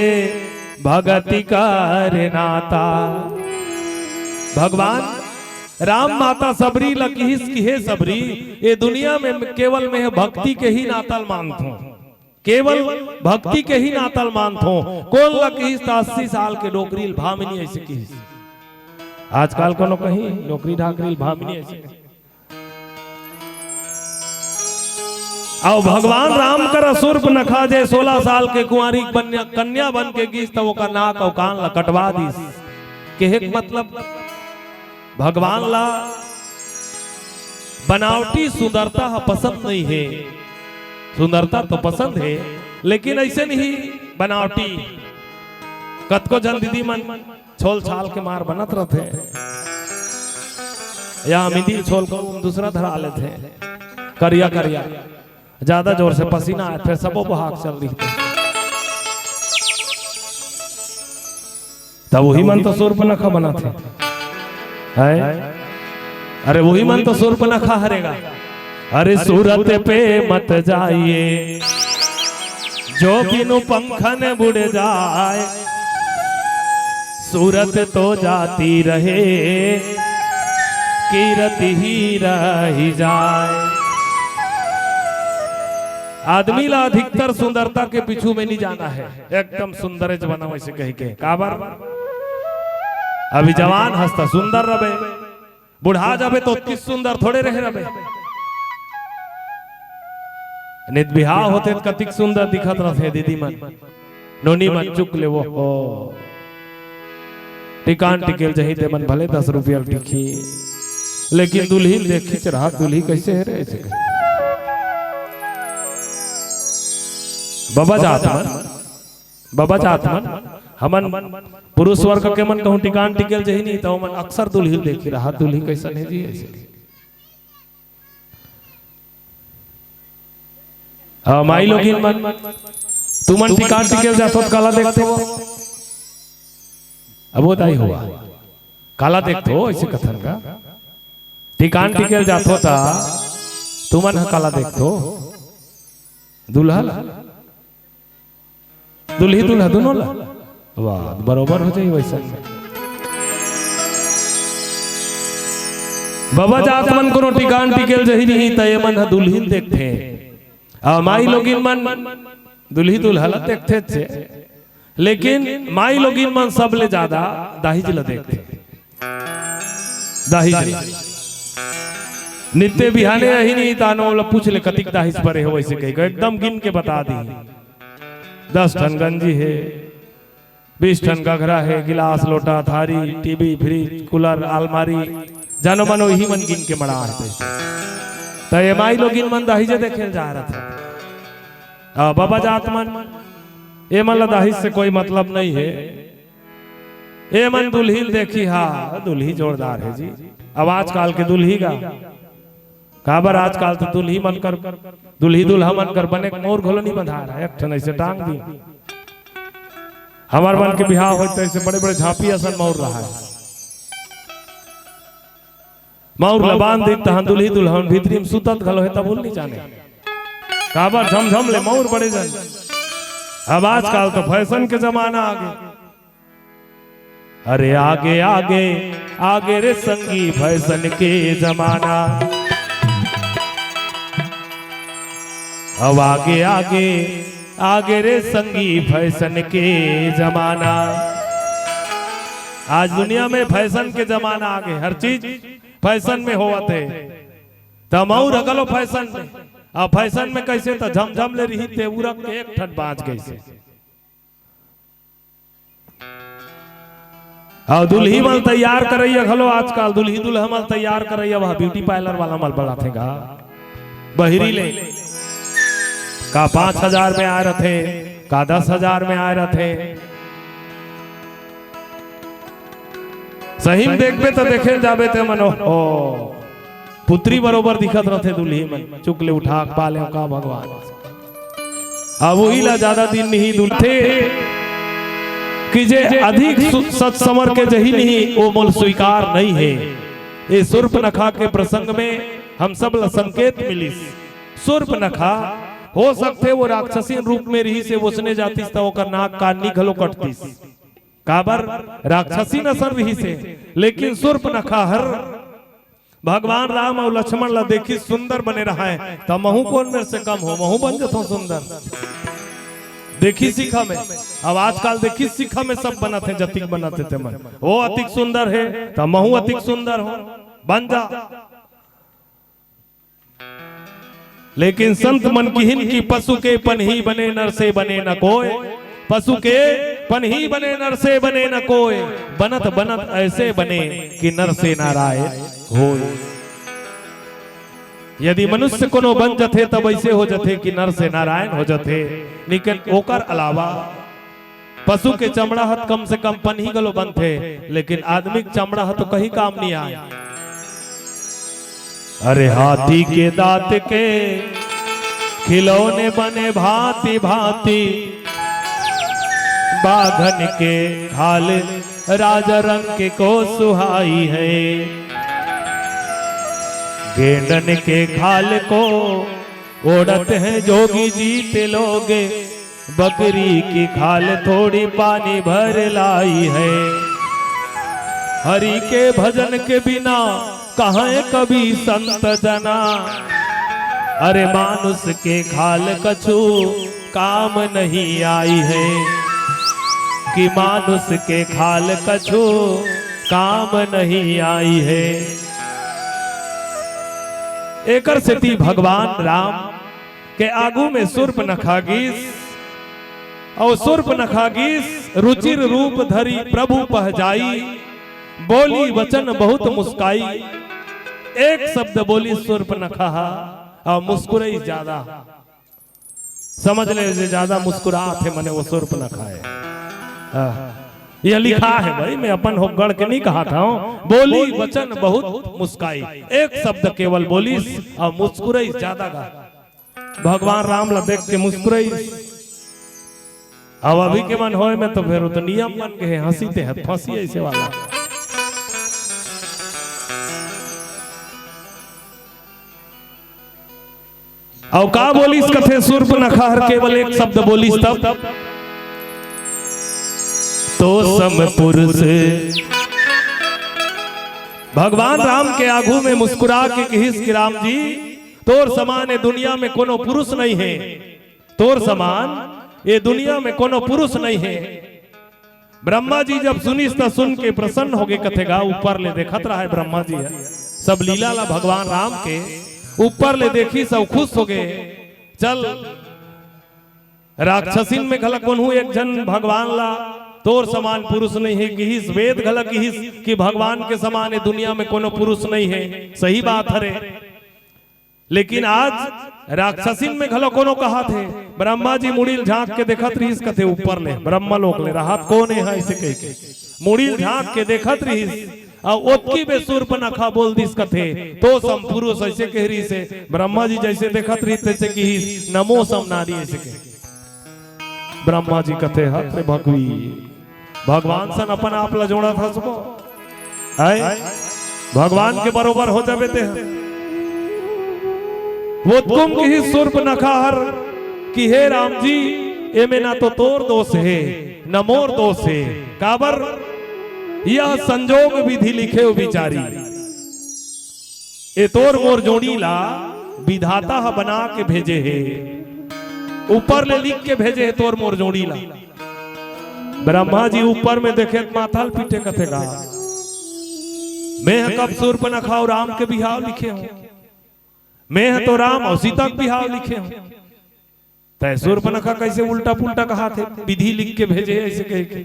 भगति कर नाता। भगवान राम माता सबरी ल किहिस कि हे सबरी, ये दुनिया में केवल मैं भक्ति के ही नाता ल मानथों, केवल भक्ति के ही नाता ल मानथों। कोन ल किहिस? त अस्सी साल के डोकरी ल भामिनी ऐसे किहिस। आजकल कोनो कही डोकरी ढाकरी ल भामिनी ऐसे कही। अउ भगवान राम कर सूर्पनखा जे सोलह साल के कुंवारी कन्या, कन्या बन के गिस, त ओकर नाक अउ कान ल कटवा दिस। केहे के मतलब, भगवान ला बनावटी सुंदरता ह पसंद नहीं हे। सुंदरता तो पसंद हे, लेकिन ऐसे नहीं बनावटी। कतको झन दीदी मन छोल छाल के मार बनत रथे, या मिदिल छोल को दूसरा धरा लेथे, करिया करिया, ज्यादा जोर से पसीना आए, फिर सबो बहाक चल रही। तब वही मन तो सूर्पनखा बनाथे, हैं? अरे वही मन तो सूर्पनखा हरे गा। अरे सूरत पे मत जाइए, जो बिनु पंखन बुड़ जाए। सूरत तो जाती रहे, कीरत ही रह जाए। आदमी ला अधिकतर सुंदरता के पीछू में नहीं जाना है, एकदम सुंदर ज बना वैसे कही के। काबर? अभी जवान हस त सुंदर रबे, बुढ़ा जाबे तो ओतकी सुंदर थोड़े रहे रबे। नित बिहाव होथे त कतिक सुंदर दिखत रथे दीदी मन, नोनी मन चुक ले वो हो। टिकान टिकेल जही ते मन भले दस रुपया टिकी, लेकिन दुल्ही देखी चढ़ा, दुल्ही कैसे है रे ऐसे कही। बाबा जात मन, बाबा जात मन, हमन पुरुष वर्ग के मन कहूँ टिकान टिकेल जही नहीं, तो मन अक्सर दुल्ही देखी रहा, दुल्ही कैसन है जी ऐसे। हाँ, माई लोगिन मन, तुमन टिकान टिकेल जाथो त काला देखथो? अब वो दाई हुआ, काला देखथो ऐसे कथन का। टिकान टिकेल जाथो ता तुमन ह काला देखथो? दूल्हा ला? दुल्ही दूल्हा दोनों ला? वाह, बरोबर हो जाई वैसा। बाबा जात मन कोनो टिकान टिकेल जही नहीं, त ये मन ह दुल्हिन देखथे। आ माई लोगिन मन दुल्ही दूल्हा ला देखथे छे, लेकिन माई लोगिन मन सबले ज्यादा दाहिज ला देखथे। दाहिज। नित्य बिहाने अही नहीं तानो ला पूछ ले कतिक दाहिज परे हो, वैसे कही को एकदम गिन के बता दी। दस ठन गंजी है, बीस ठन घघरा हे, गिलास, लोटा, थारी, टीवी, फ्रिज, कूलर, अलमारी, जानो मानो इही मन गिन के मड़ा हे। त ये माई लोगिन मन दाहिजे देखे ल जा रथे। आ, बाबा जात मन, ए मन ला दाहिज से कोई मतलब नहीं है। ए मन दुल्ही ल देखी हा, दुल्ही जोरदार है जी। अब आजकल के दुल्ही गा, काबर आजकल तो दुल्ही मन कर, दुल्ही दूल्हा मन कर बने मौर घलो नहीं बंधा रहा, एक ठन ऐसे टांग दी। हमार मन के बिहाव होय तो ऐसे बड़े-बड़े झांपी असन मौर रहा है। मौर ल बांध दी तहन दुल्ही दुल्हन भीतरी में सुतत घलो है तब नहीं जाने। काबर झमझम ले मौर बड़े जन। अब आजकल तो फैशन के जमाना आ गया। अरे आगे आगे आगे रे संगी फैशन के जमाना। अब आगे आगे आगे रे संगी फैशन के जमाना। आज दुनिया में फैशन के जमाना आगे, हर चीज फैशन में होवत है। त मऊर घलो फैशन में, अब फैशन में कैसे त झमझम ले रही ते उरक के एक ठन बाज गइसे। अउ दुल्ही मन तैयार करइया घलो, आजकल दुल्ही दुल्हा मन तैयार करइया, वह ब्यूटी पार्लर वाला मन बलाथे गा। बहिरी ले का पाँच हजार में आए रथे, का दस हजार में आए रथे। सही में देखबे त देखे ल जाबे ते मनो, ओ, पुतरी बरोबर दिखत रथे दुल्ही मन, चुक ले उठा के पाले का भगवान। अब वही ला ज्यादा दिन नहीं दुलथे कि जे अधिक सु-, सच समर के जही नहीं, वो मोल स्वीकार नहीं है। ये सूर्पनखा के प्रसंग में हम सब ला संकेत मिलिस। सूर्पनखा हो सकथे वो राक्षसीन रूप में रहिस हे, वोसने जातिस त ओकर नाक कान नी घलो कटतिस। काबर राक्षसीन असन रहिस हे, लेकिन सूर्पनखा हर भगवान राम अउ लक्ष्मण ला देखिस सुंदर बने रहय, त महूं कोन मेर से कम हों, महूं बन जथों सुंदर। देखिस सीखा में, अब आजकल देखिस सीखा में सब बनत हे, जतिक बनत हे ते मन। वो अतिक सुंदर हे, त महूं अतिक सुंदर हों, बन जा। लेकिन संत मन किहिन कि पशु के पनही बने नर से बने न कोय, पशु के पनही बने नर से बने न कोय, बनत बनत ऐसे बने कि नर से नारायण होय। यदि मनुष्य कोनो बन जथे तब ऐसे हो जथे कि नर से नारायण हो जथे, लेकिन ओकर अलावा पशु के चमड़ा ह त कम से कम पनही घलो बनथे, लेकिन आदमी के चमड़ा ह तो कहीं काम नहीं आय। अरे हाथी के दांत के खिलौने बने भांति भांति, बाघन के खाल राजा रंक को सुहाई है। गेंडन के खाल को ओढ़त हैं जोगी जीत लोग, बकरी की खाल थोड़ी पानी भर लाई है। हरि के भजन के बिना कहाँ कभी संत जना। अरे मानुष के खाल कछु काम नहीं आई है, कि मानुष के खाल कछु काम नहीं आई है। एकर सेती भगवान राम के आगू में सूर्पनखा गीस, अउ सूर्पनखा गीस, रुचिर रूप धरी प्रभु पहजाई, बोली वचन बहुत मुस्काई। एक शब्द बोली सूर्पनखा, अउ मुस्कुराई ज्यादा। समझ ले, जे ज्यादा मुस्कुरात हे, मने वो सूर्पनखा हे। हाँ। ये लिखा है भाई, मैं अपन होगड़ के नहीं कहा था। बोली वचन बहुत मुस्काई, एक शब्द केवल बोलिस अउ मुस्कुराई ज्यादा गा। भगवान राम ला देख के मुस्कुराई। अब अभी के मन होय में तो फिर वो तो नियम बन गए, हंसी ते हंसी ऐसे वाला। अउ का बोलिस कथे, सूर्पनखा हर केवल एक शब्द बोलिस तब, तो सम पुरुष। भगवान राम के आगू में मुस्कुरा के कहिस कि राम जी, तोर समान ए दुनिया में कोनो पुरुष नहीं हे, तोर समान ए दुनिया में कोनो पुरुष नहीं हे। ब्रह्मा जी जब सुनिस त सुन के प्रसन्न होगे, कथे गा ऊपर ले देखत रहा है ब्रह्मा जी ह। सब लीला ला भगवान राम के ऊपर ले देखिस अउ खुश होगे। चल, राक्षसीन में घलक कोन्हू एक झन भगवान ला तोर समान पुरुष नहीं हे किहिस, वेद घलक किहिस कि भगवान के समान ए दुनिया में कोनो पुरुष नहीं हे। सही बात हरे। लेकिन आज राक्षसीन में घलो कोनो कहाथे, ब्रह्मा जी मुड़ी ल झांक के देखत रहिस कथे ऊपर ले, ब्रह्मा लोक ले, रहत कोन ए हा अइसे कहिके। मुड़ी ल झांक के देखत रहिस, अउ ओतकी बे सूर्पनखा बोल दिस कथे, तो सम पुरुष अइसे कह रहिस हे, ब्रह्मा जी जइसे देखत रहिस तइसे किहिस, नमो सम नारी अइसे कह। ब्रह्मा जी कथे, हत रे भगवी, भगवान सन अपन आप ला जोड़त हस वो? आय? भगवान के बरोबर हो जाबे ते ह। वो तुम किहिस सूर्पनखा हर कि हे राम जी, एमे ना तो तोर दोष हे, न मोर दोष हे। काबर? यह संजोग विधि लिखे बिचारी। ए तोर मोर जोड़ी ला विधाता ह बना के भेजे हे, ऊपर ले लिख के भेजे हे तोर मोर जोड़ी ला। ब्रह्मा जी ऊपर में देखे त माथा ल पीटे कथे गा, मैं ह कब सूर्पनखा अउ राम के बिहाव लिखे हों? मैं ह तो राम अउ सीता के बिहाव लिखे हों। तै सूर्पनखा कइसे उल्टा पुल्टा कहाथे, विधि लिख के भेजे हे अइसे कहिके।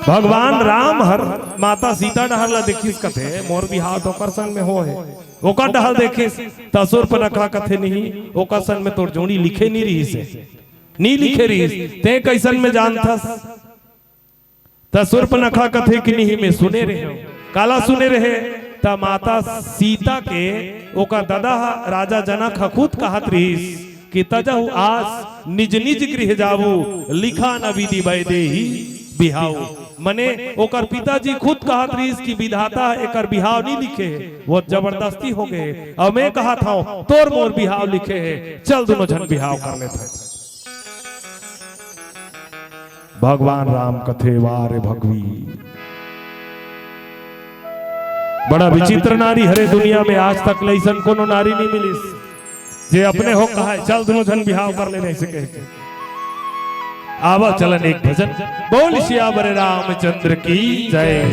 भगवान राम हर माता सीता डहर ला देखिस, कथे, "मोर बिहाव तो ओकर संग में हो हे।" ओकर डहर देखिस, त सूर्पनखा कथे, "नहीं, ओकर संग में तोर जोड़ी लिखे नहीं रहिस हे, नहीं लिखे रहिस, तें कइसन में जानथस?" त सूर्पनखा कथे कि नहीं, मैं सुने रहे हूँ। काला सुने रहे? त माता सीता के ओकर ददा ह, राजा जनक ह खुद कहत रहिस कि "तजहु आस निज निज गृह जाऊ, लिखा न विधि वैदेही बिहाऊ।" मने ओकर पिताजी खुद कहत रहिस कि "विधाता एकर बिहाव नहीं लिखे हे, वो जबरदस्ती हो गए। अब मैं कहत हूँ, तोर मोर बिहाव लिखे हे, चल दोनों झन बिहाव कर लेथन।" भगवान राम कथे, "वाह रे भगवी, बड़ा विचित्र नारी हरे दुनिया में, आज तक ले अइसन कोनो नारी नहीं मिलिस, जे अपने हो कहा, चल दोनों झन बिहाव कर ले, नहीं से कह के।" आवा चलन एक भजन। बोल सियावर रामचंद्र की जय।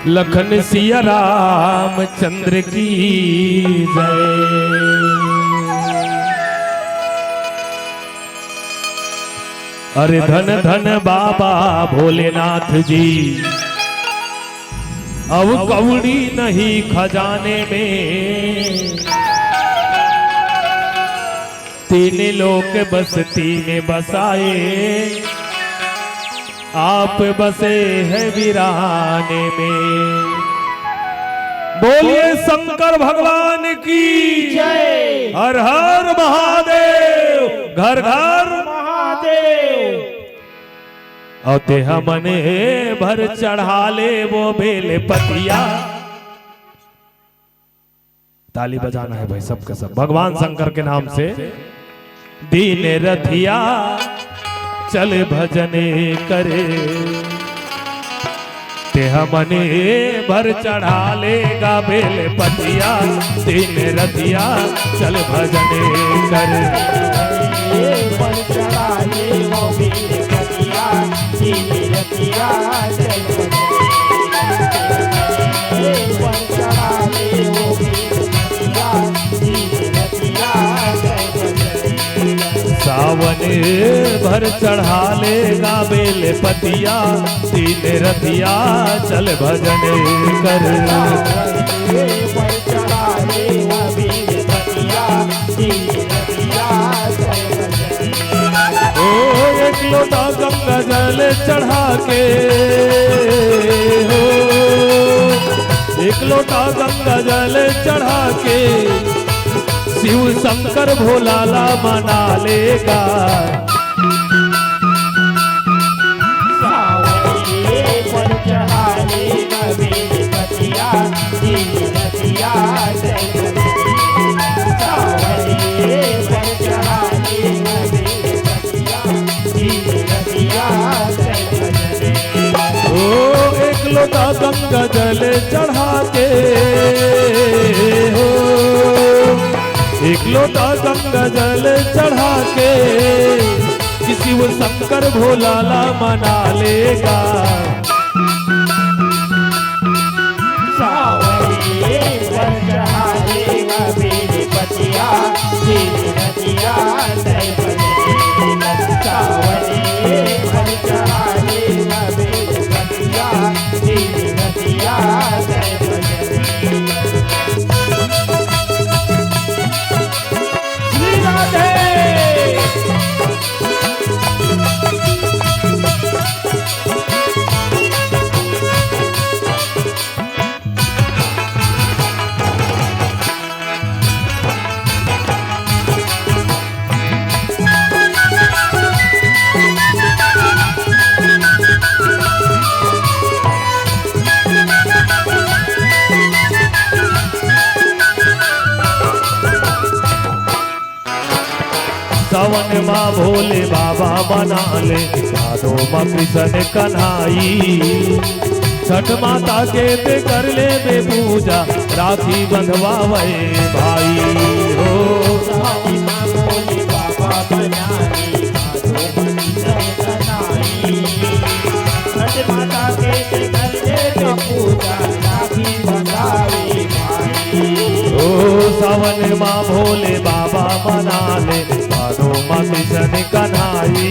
लखन सिया रामचंद्र की जय। अरे धन धन बाबा भोलेनाथ जी, अब कौड़ी नहीं खजाने में, तीन लोक बस्ती में बसाए, आप बसे हैं वीराने में। बोलिए शंकर भगवान की जय। हर हर महादेव, घर घर महादेव। अउ तेहा मने भर चढ़ा ले वो बेल पतिया। ताली बजाना है भाई, सबके सब, भगवान शंकर के नाम से। दिन रथिया चल भजन करे, तेहा मने भर चढ़ा लेगा बेल पतिया। दिन रथिया चल भजन करे। पर चढ़ा ले वो बेल पतिया, दिन रथिया चल भजन करे। पर चढ़ा ले वो बेल पतिया, दिन रथिया चल भजन करे। सावन भर चढ़ा लेगा बेल पतिया, दिन रथिया चल भजन कर। ओ एक लोटा गंगा जल चढ़ा के, हो एक लोटा गंगा जल चढ़ा के, शिव शंकर भोला ला मना लेगा। सावरिये पर चढ़ा ले बेल पतिया, दिन रतिया जय जय। सावरिये पर चढ़ा ले बेल पतिया, दिन रतिया जय जय। ओ एक लोटा गंगा जल चढ़ा के, हो एक लोटा गंगा जल चढ़ा के, कि शिव शंकर भोला ला मना लेगा। सावरिये पर चढ़ा लेगा बेल पतिया, दिन रतिया जय बजरंग। सावरिये पर चढ़ा लेगा बेल पतिया, दिन रतिया जय बजरंग। श्री राधे। सावन मा भोले बाबा मना ले, भादो मा कृष्ण कन्हाई। छठ माता के ते कर ले में पूजा, राखी बंधवावे भाई हो। सावन मा भोले बाबा मना ले, भादो मा कृष्ण कन्हाई। छठ माता के ते कर ले में पूजा, राखी बंधावे भाई। ओ सावन मा भोले बाबा मना ले, भादो मा किसन कन्हाई।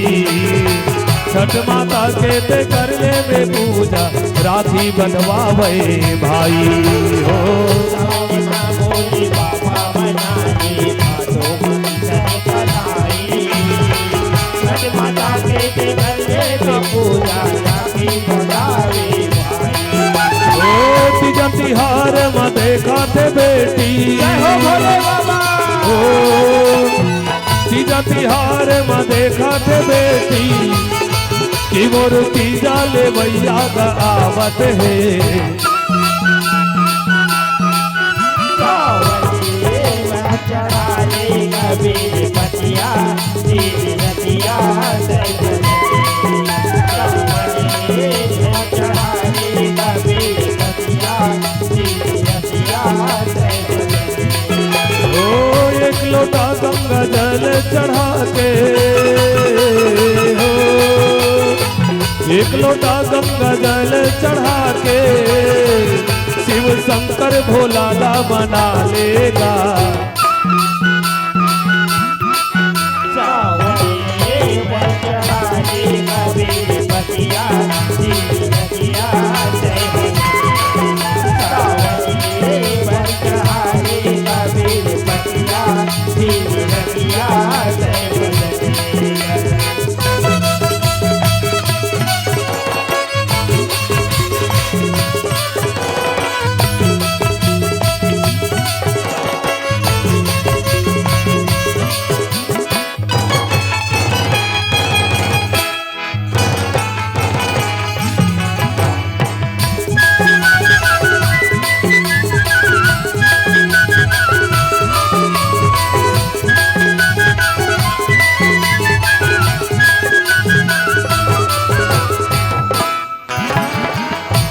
छठ माता के ते कर लेबे पूजा, राखी बंधवावे भाई हो। ओ तीजा तिहार म देखा थे बेटी। जय हो भोले बाबा। ओ तीजा तिहार म देखा थे बेटी, कि मोर तीजा लेवइया ग आवत हे। ओ एक लोटा गंगा जल चढ़ा के, हो एक लोटा गंगा जल चढ़ा के, शिव शंकर भोला ला मना लेगा।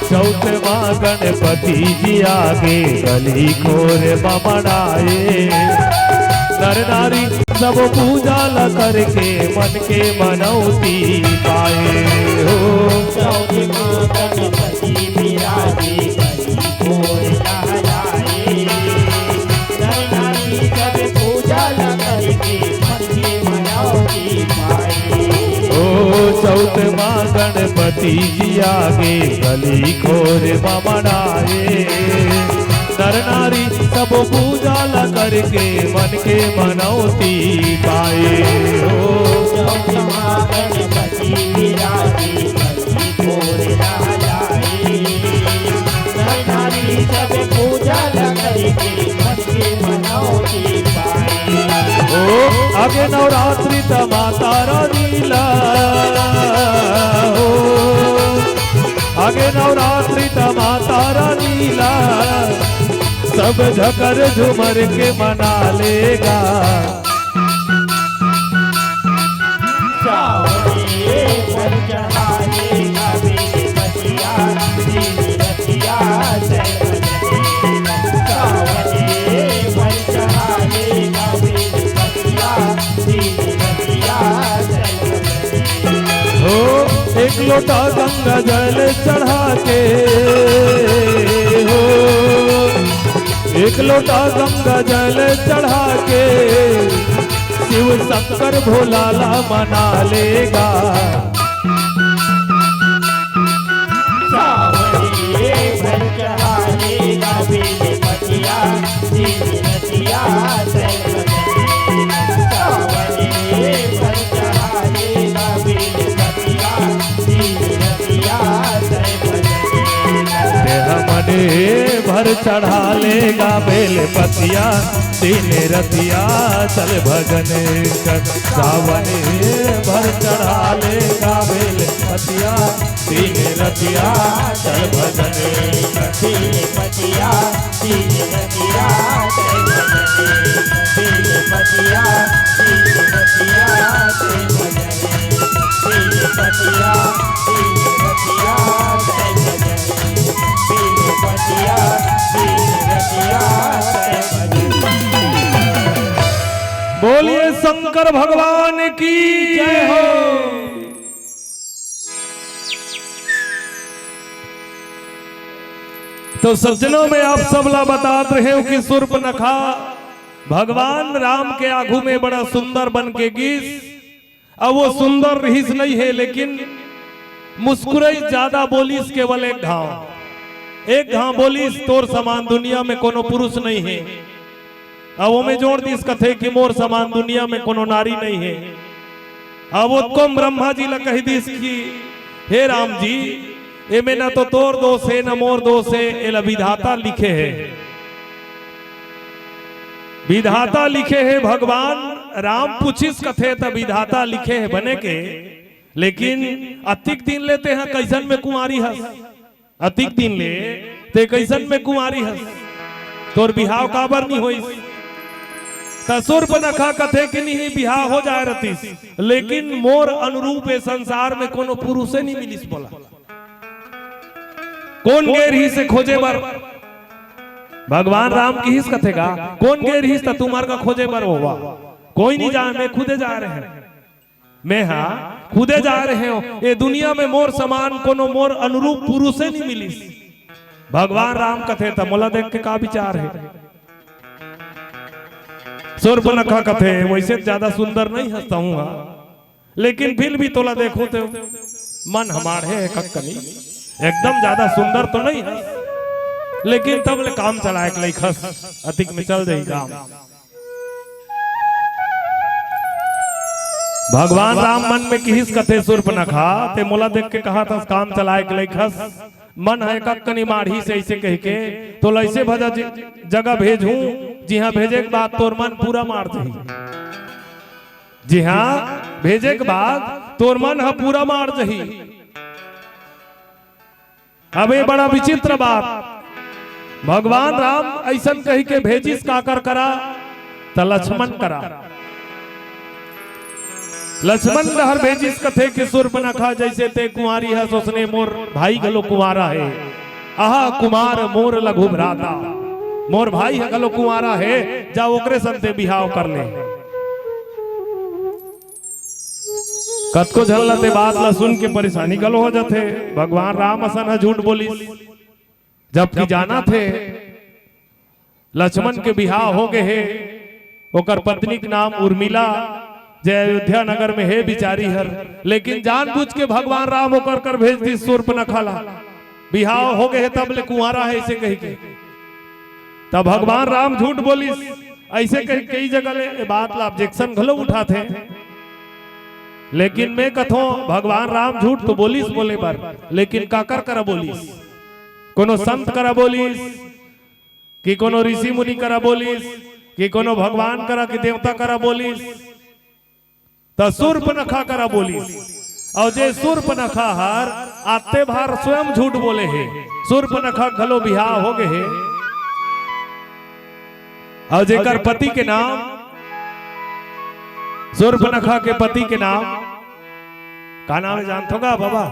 चौथ मा गणपति जी आगे, गली खोर मा मनाए। नर नारी सब पूजा ला करके, मन के मनौती पाए हो। चौथ मा गणपति विराजे, गली खोर लहराए। नर नारी सब पूजा ला करके, मन के मनौती पाए। ओ चौथ मा गणपति जी आगे, गली खोर मा मनाए। नर नारी सब पूजा ला करके, मन के मनौती पाए हो। चौथ मा गणपति विराजे, गली खोर लहराए। नर नारी सब पूजा ला करके, मन के मनौती पाए। ओ आगे नवरात्रि त माता रानी ला, ओ आगे नवरात्रि त माता रानी ला, सब झकर झुमर के मना लेगा। सावरे पर चढ़ाए गा बेल पतिया, दिन रतिया जय बजरंग। सावरे पर चढ़ाए गा बेल पतिया, दिन रतिया जय बजरंग। हो एक लोटा गंगा जल चढ़ा के, हो एक लोटा गंगा जल चढ़ा के, शिव शंकर भोला ला मना लेगा। सावरे पर चढ़ाए गा बेल पतिया, दिन रतिया जय बजरंग। सावरे पर चढ़ाए गा बेल पतिया, दिन रतिया जय बजरंग। देह मन भर चढ़ा लेगा बेल पतिया, दिन रतिया चल भजन कर। सावन भर चढ़ा लेगा बेल पतिया, दिन रतिया चल भजन कर। बेल पतिया, दिन रतिया चल भजन कर। बेल पतिया, दिन रतिया चल भजन कर। बेल पतिया, दिन रतिया चल भजन कर। बेल पतिया, दिन रतिया चल भजन कर। बोलिए शंकर भगवान की जय हो। तो सज्जनों, मैं आप सब ला बतात रहेंव कि सूर्पनखा भगवान राम के आगू में बड़ा सुंदर बन के गिस, अब वो सुंदर रिहिस नहीं हे, लेकिन मुस्कुराइस ज्यादा, बोलिस केवल एक घांव। एक घांव बोलिस, "तोर समान दुनिया में कोनो पुरुष नहीं हे।" अब ओमे जोड़ दिस, कथे कि "मोर समान दुनिया में कोनो नारी नहीं हे।" अब ओतकोम ब्रह्मा जी ला कहि दिस कि "हे राम जी, एमे न तो तोर दोष हे, न मोर दोष हे, एला विधाता लिखे हे।" विधाता लिखे हे। भगवान राम पूछिस, कथे, "त विधाता लिखे हे बने के, लेकिन अतिक दिन ले तेहा कइसन में कुंवारी हस? अतिक दिन ले ते कइसन में कुंवारी हस? तोर बिहाव काबर नी होइस?" त सूर्पनखा कथे कि "नहीं, बिहाव हो जाए रतिस, लेकिन मोर अनुरूप ए संसार में कोनो पुरुषे नी मिलिस मोला।" कोन गे रिहिस ए खोजे बर? भगवान राम किहिस, कथे गा, "कोन गे रिहिस त तुम्हर का खोजे बर होवा? कोई नी जाए, मैं खुदे जा रहे हंव। मैं हा खुदे जा रहे हंव। ए दुनिया में मोर समान कोनो मोर अनुरूप पुरुषे नी मिलिस।" भगवान राम कथे, "त मोला देख के का विचार हे?" सूर्पनखा कथे, "वइसे त ज्यादा सुंदर नहीं हस तहूं हा, लेकिन फिर भी तोला देखूं ते मन ह माढ़े हे ककनी, एकदम ज्यादा सुंदर तो नहीं हस, लेकिन तब ले काम चलाए के लइक हस, अतिक में चल जाही काम।" भगवान राम मन में किहिस, कथे, "सूर्पनखा, ते मोला देख के कहत हस काम चलाए के लइक हस, मन ह ककनी माढ़िस हे," अइसे कहिके तोला अइसे भजा जि-, जगह भेजहूं, जिहां भेजे के बाद तोर मन पूरा माढ़ जाही। जिहां भेजे के बाद तोर मन ह पूरा माढ़ जाही। अब ए बड़ा विचित्र बात, भगवान राम अइसन कहिके भेजिस काकर करा, त लक्ष्मण करा। लक्ष्मण डहर भेजिस, कथे कि "सूर्पनखा, जइसे ते कुंवारी हस, ओसने मोर भाई घलो कुंवारा हे। अहा कुमार मोर लघु भ्राता, मोर भाई ह घलो कुंवारा हे, जा ओकरे संग ते बिहाव कर ले।" कतको झन ला ते बात ला सुन के परेशानी घलो हो जाथे। भगवान राम असन ह झूठ बोलिस, जबकि जानथे लक्ष्मण के बिहाव हो गे हे, ओकर पत्नी के नाम उर्मिला, जे अयोध्या नगर में हे बिचारी हर, लेकिन जानबूझ के भगवान राम ओकर कर भेज दिस सूर्पनखा ला। बिहाव हो गे हे, तब ले कुंवारा हे, अइसे कहिके। तब भगवान राम झूठ बोलिस, अइसे कहि कई जगह ले ए बात ला objection घलो उठाथे। लेकिन मैं कथों, भगवान राम झूठ तो बोलिस बोले बर, लेकिन काकर करा बोलिस? कोनो संत करा बोलिस, कि कोनो ऋषि मुनि करा बोलिस, कि कोनो भगवान करा, कि देवता करा बोलिस? त सूर्पनखा करा बोलिस। अउ जे सूर्पनखा हर आते भार स्वयं झूठ बोले हे, सूर्पनखा घलो बिहाव हो गे हे। अउ जेकर पति के नाम, सूर्पनखा के पति के नाम का नाम हे, जानथो गा बाबा?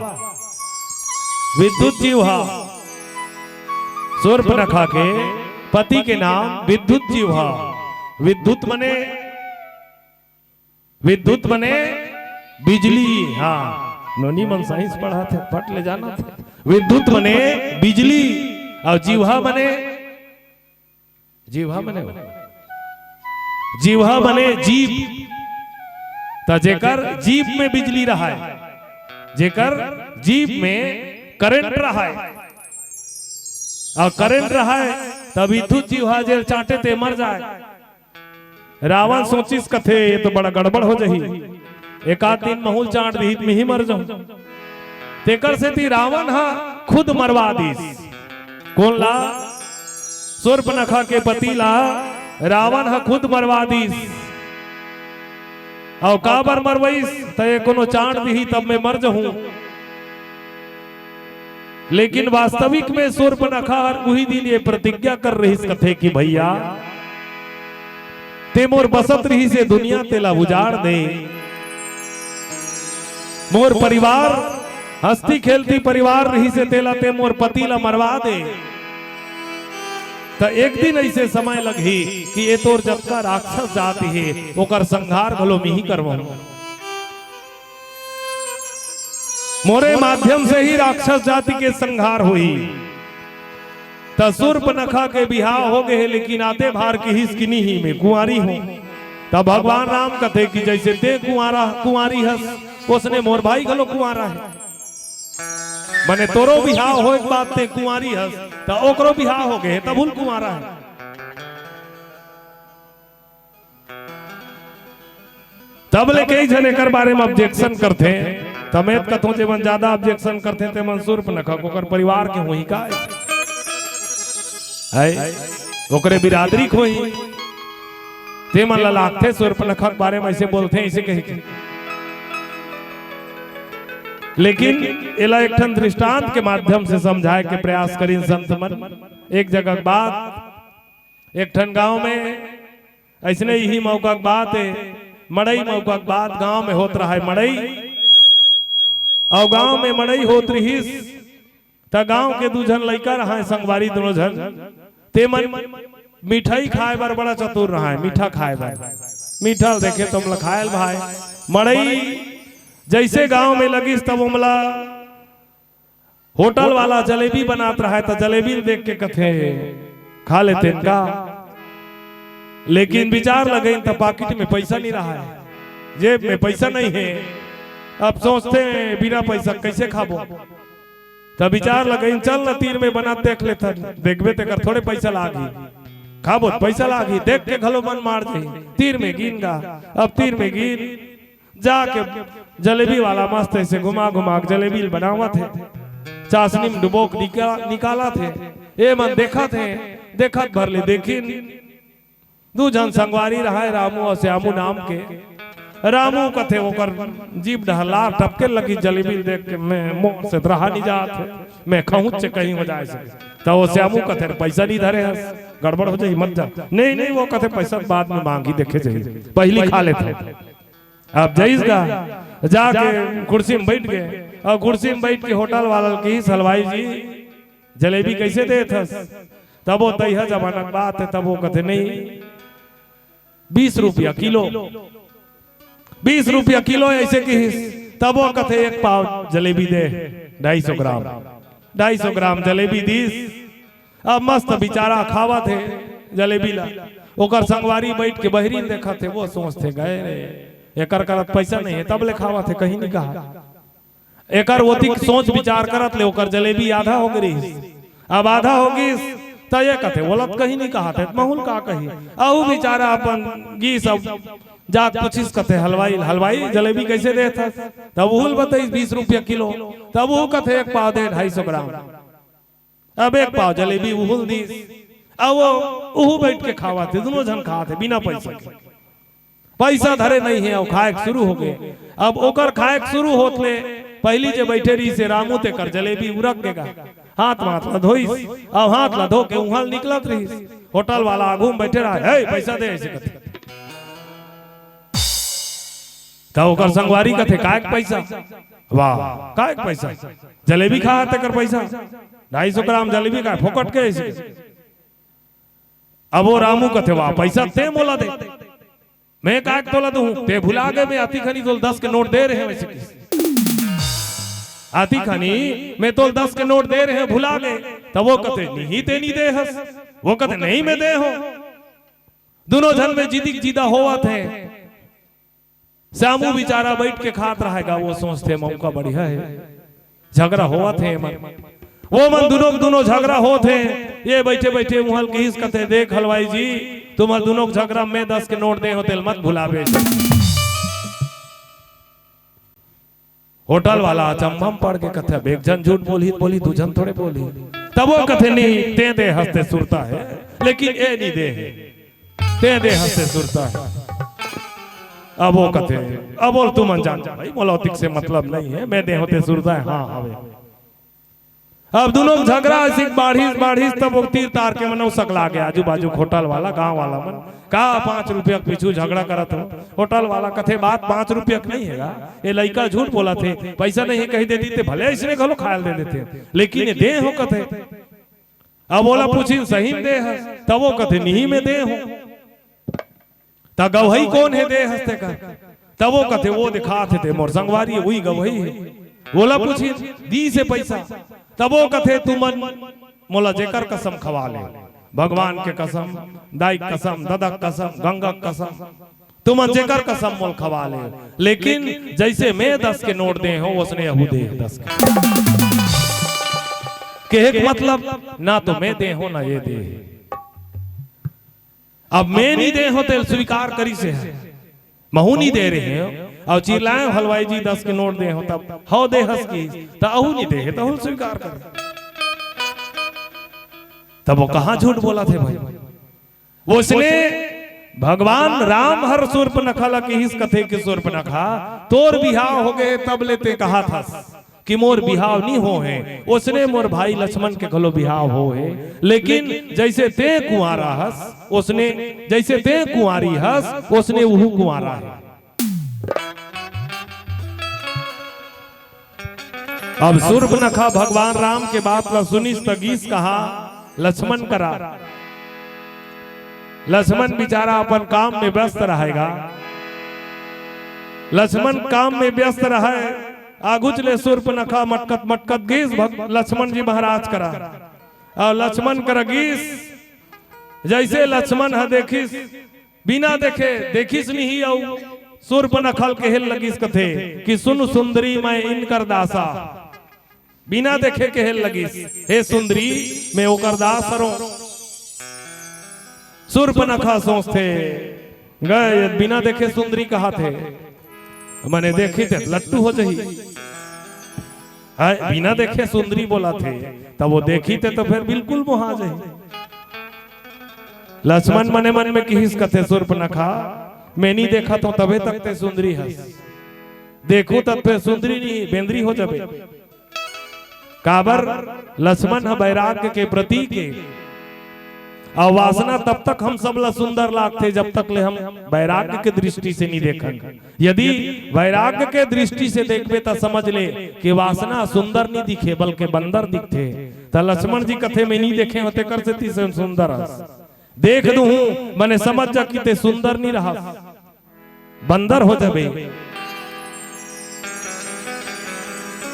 विद्युत जिह्वा। सूर्पनखा के पति के नाम विद्युत जिह्वा। विद्युत मने, विद्युत मने बिजली। हाँ, नोनी मन science पढ़ाथे, पट ले जाना थे। विद्युत मने बिजली, अउ जिह्वा मने, जिह्वा मने, जिह्वा मने जीभ। त जेकर जीभ में बिजली रहय, जेकर जीभ में करंट रहय, अउ करंट रहय, त विद्युत जिह्वा जेला चाटे ते मर जाय। रावण सोचिस, कथे, "ये तो बड़ा गड़बड़ हो जाही, एकाध दिन महूं ल चाट दिही त मेंही मर जाहूं।" तेकर सेती रावण ह खुद मरवा दिस। कोन ला? सूर्पनखा के पति ला रावण ह खुद मरवा दिस। अउ काबर मरवाइस? त ये कोनो चाट दिही तब मैं मर जाहूं। लेकिन वास्तविक में सूर्पनखा हर उही दिन ये प्रतिज्ञा कर रिहिस, कथे कि भइया, ते मोर बसत रिहिस ए दुनिया, तेला उजाड़ दे। मोर परिवार, हंसती खेलती परिवार रिहिस ए, तेला ते मोर पति ला मरवा दे। त एक दिन अइसे समय लगही कि ए तोर जतका राक्षस जाति हे, ओकर संहार घलो मिही करवाहूं। मोरे माध्यम से ही राक्षस जाति के संहार होही। त सूर्पनखा के बिहाव हो गे हे, लेकिन आते भार किहिस कि नहीं, मैं कुंवारी हूं। तब भगवान राम कथे कि जइसे तें कुंवारा, कुंवारी हस, ओसने मोर भाई घलो कुंवारा हे। मने तोरो बिहाव होय के बाद तें कुंवारी हस, त ओकरो बिहाव हो गे हे, तभो ले कुंवारा हे। तब ले कई झन एकर बारे म objection करथे, त मैं त कथों, जेमन जादा objection करथे, तेमन सूर्पनखा के ओकर परिवार के होही का? हे, ओकरे बिरादरी के होही। तेमन ला लागथे, सूर्पनखा के बारे म अइसे बोलथे, अइसे कहिके। लेकिन एला एक ठन दृष्टांत के माध्यम से समझाय के प्रयास करिन संत मन। एक जगह के बात, एक ठन गांव में अइसने इही मौका के बात हे, मड़ई मौका के बात, गांव में होत रहय मड़ई। अउ गांव में मड़ई होत रिहिस, त गांव के दू झन लइका रहय, संगवारी दूनों झन, तेमन मिठाई खाय बर बड़ा चतुर रहय, मीठा खाय बर। मीठा ल देखे त ओमन ला खाय ल भाय। मड़ई जइसे गांव में लगिस, तब ओमन ला होटल वाला जलेबी बनात रहय, त जलेबी ल देख के कथे, "खा लेतेन का?" लेकिन बिचार लगइन, त पाकिट में पइसा नइ रहय, जेब में पइसा नइ हे। अब सोचथे, "बिना पइसा कइसे खाबो?" त बिचार लगइन, "चल न, तीर में बनात देख लेथन, देखबे तेकर थोड़े पइसा लागही, खाबो त पइसा लागही, देख के घलो मन मार जही।" तीर में गिन गा। अब तीर में गिन, जाके जलेबी वाला मस्त अइसे घुमा घुमा के जलेबी ल बनावत हे, चासनी म डुबो के निका-, निकालत हे। ए मन देखत हे, देखत भर ले देखिन, दू झन संगवारी रहय, रामू अउ श्यामू नाम के। रामू कथे, ओकर जीभ डहर लार टपके लगिस जलेबी ल देख के, "मैं, मोर से त रहा नइ जात हे, मैं खाहूंच कहीं हो जाय से।" त ओ श्यामू कथे, "पइसा नइ धरे हस, गड़बड़ हो जाही, मत जा।" "नहीं, नहीं," ओ कथे, "पइसा बाद में मांगही, देखे जाही, पहिली खा लेथंव।" अब जइस गा, जाके कुर्सी म बइठ गे, अउ कुर्सी म बइठ के होटल वाला ल किहिस, "हलवाई जी, जलेबी कइसे देत हस?" तब ओ तइहा जमाना के बात हे, तब ओ कथे, "नहीं, बीस रुपया किलो, बीस रुपया किलो," अइसे किहिस। तब ओ कथे, "एक पाव जलेबी दे, ढाई सौ ग्राम।" ढाई सौ ग्राम जलेबी दिस। अब मस्त बिचारा खावत हे जलेबी ला। ओकर संगवारी बइठ के बहिरी ल देखत हे, ओ सोचथे, "गय रे, एकर करा त पइसा नइ हे, तब ले खावत हे, कहीं नइ कहा।" एकर ओतिक सोच बिचार करत ले ओकर जलेबी आधा हो गे रिहिस। अब आधा हो गिस, त ए कथे, "ओला त कहीं नइ कहाथे, त महूं ल का कही?" अउ बिचारा अपन गिस, अब जाके पूछिस, कथे, "हलवाई, हलवाई, जलेबी कइसे देत हस?" तब उहू ल बताइस, "बीस रुपया किलो।" तब उहू कथे, "एक पाव दे, ढाई सौ ग्राम।" अब एक पाव जलेबी उहू ल दिस, अउ ओ, उहू बइठ के खावत हे, दूनों झन खात हे बिना पइसा के। पइसा धरे नइ हे, अउ खाय के शुरू हो गे। अब ओकर खाय के शुरू होत ले पहिली जे बइठे रिहिस हे रामू, तेकर जलेबी उरक गे गा। हाथ म हाथ ला धोइस, अउ हाथ ला धो के उहां ल निकलत रिहिस। होटल वाला आघू म बइठे रहय, "हे, पइसा दे," अइसे कथे। त ओकर संगवारी कथे, "काय के पइसा?" "वाह, काय के पइसा? जलेबी खाय हस तेकर पइसा? ढाई सौ ग्राम जलेबी खाय, फोकट के अइसे।" अब ओ रामू कथे, "वाह, पइसा तें मोला दे, मैं काय के तोला दूं? तें भुला गे, मैं अतिखनी तोला दस के नोट दे रहेंव," अइसे किहिस। "अतिखनी मैं तोला दस के नोट दे रहेंव, भुला गे।" तब ओ कथे, "नहीं, तें नइ दे हस।" ओ कथे, "नहीं, मैं दे हंव।" दूनों झन में जिदिक जिदा होवत हे। श्यामू बिचारा बइठ के खात रहय गा, ओ सोचथे, "मौका बढ़िया हे, झगरा होवत हे एमन।" ओ मन दूनों के दूनों झगरा होत हे। ए बइठे बइठे उहां ल किहिस, कथे, "देख हलवाई जी, तुम्हर दूनों के झगरा म मैं दस के नोट दे हंव, तेला मत भुलाबे।" होटल वाला अचंभा म पड़ के कथे, "अब एक झन झूठ बोलही त बोलही, दू झन थोड़े बोलही।" तब ओ कथे, "नहीं, तें दे हस ते सुरता हे, लेकिन ए नइ दे हे, तें दे हस ते सुरता हे।" अब ओ कथे, "अब ओ ल तुमन जान जा भाई, मोला ओतिक से मतलब नइ हे, मैं दे हंव ते सुरता हे, हां, हवे।" अब दूनों के झगरा अइसे बाढ़िस, बाढ़िस, तब ओ तीर तार के मन ओ सकला गे, आजू बाजू के होटल वाला, गांव वाला मन, "का पांच रुपया के पीछू झगरा करत हो?" होटल वाला कथे, "बात पांच रुपया के नइ हे गा, ए लइका झूठ बोलत हे, पइसा नइ हे कहि देतिस ते भले अइसने घलो खाय ल दे देतेंव, लेकिन ए दे हंव कथे।" अब ओला पूछिन, "सही म दे हस?" तब ओ कथे, "नहीं, मैं दे हंव।" "त गवही कोन हे दे हस तेकर?" तब ओ कथे, "ओ देखात हे ते मोर संगवारी, उही गवही हे।" ओला पूछिन, "दिस हे पइसा?" तब ओ कथे, "तुमन मोला जेकर कसम खवा ले, भगवान के कसम, दाई के कसम, ददा के कसम, गंगा के कसम, तुमन जेकर कसम मोल खवा ले, लेकिन जइसे मैं दस के नोट दे हों, ओसने अहू दे दस के। कहे के मतलब, ना तो मैं दे हों, ना ये दे हे। अब मैं नी दे हों, तेला स्वीकार करिस हे, महूं नी दे रहे हों, अउ चिल्लाए हों, "हलवाई जी, दस के नोट दे हों," तब हव दे हस किहिस, त अहू नी दे हे, त अहू स्वीकार कर। तब वो कहां झूठ बोलत हे भाई? ओसने भगवान राम हर सूर्पनखा ला किहिस कथे कि सूर्पनखा, तोर बिहाव हो गे, तब ले तें कहत हस कि मोर बिहाव नी होहे। ओसने मोर भाई लक्ष्मण के घलो बिहाव होहे, लेकिन जइसे तें कुंवारा हस, ओसने, जइसे तें कुंवारी हस, ओसने उहू कुंवारा हे। अब सूर्पनखा भगवान राम के बात ला सुनिस त गीस कहां? लक्ष्मण करा। लक्ष्मण बिचारा अपन काम में व्यस्त रहय गा। लक्ष्मण काम में व्यस्त रहय, आगुच ले सूर्पनखा मटकत मटकत गीस भग-, लक्ष्मण जी महाराज करा। अउ लक्ष्मण करा गीस, जइसे लक्ष्मण ह देखिस, बिना देखे, देखिस नहीं अउ सूर्पनखा ल कहे लगिस कथे कि "सुन सुंदरी, मैं इनकर दासा।" बिना देखे कहे लगिस, "हे सुंदरी, मैं ओकर दास हरों।" सूर्पनखा सोचथे, "गय, बिना देखे सुंदरी कहत हे, मने देखही ते लट्टू हो जही।" हाय, बिना देखे सुंदरी बोलत हे, तब वो देखही ते तो फेर बिल्कुल मोहा जही। लक्ष्मण मने मन में किहिस कथे, "सूर्पनखा, मैं नी देखत हों, तभे तक तें सुंदरी हस। देखहूं तब फेर सुंदरी नी, बेंदरी हो जबे।" काबर? लक्ष्मण ह वैराग्य के प्रतीक हे। अउ वासना तब तक हम सब ला सुंदर लागथे, जब तक ले हम वैराग्य के दृष्टि से नी देखन। यदि वैराग्य के दृष्टि से देखबे, त समझ ले कि वासना सुंदर नी दिखे, बल्कि बंदर दिखथे। त लक्ष्मण जी कथे, "मैं नी देखे हों, तेकर सेती से सुंदर हस। देख दूहूं, मने समझ जा कि तें सुंदर नी रहस, बंदर हो जबे।"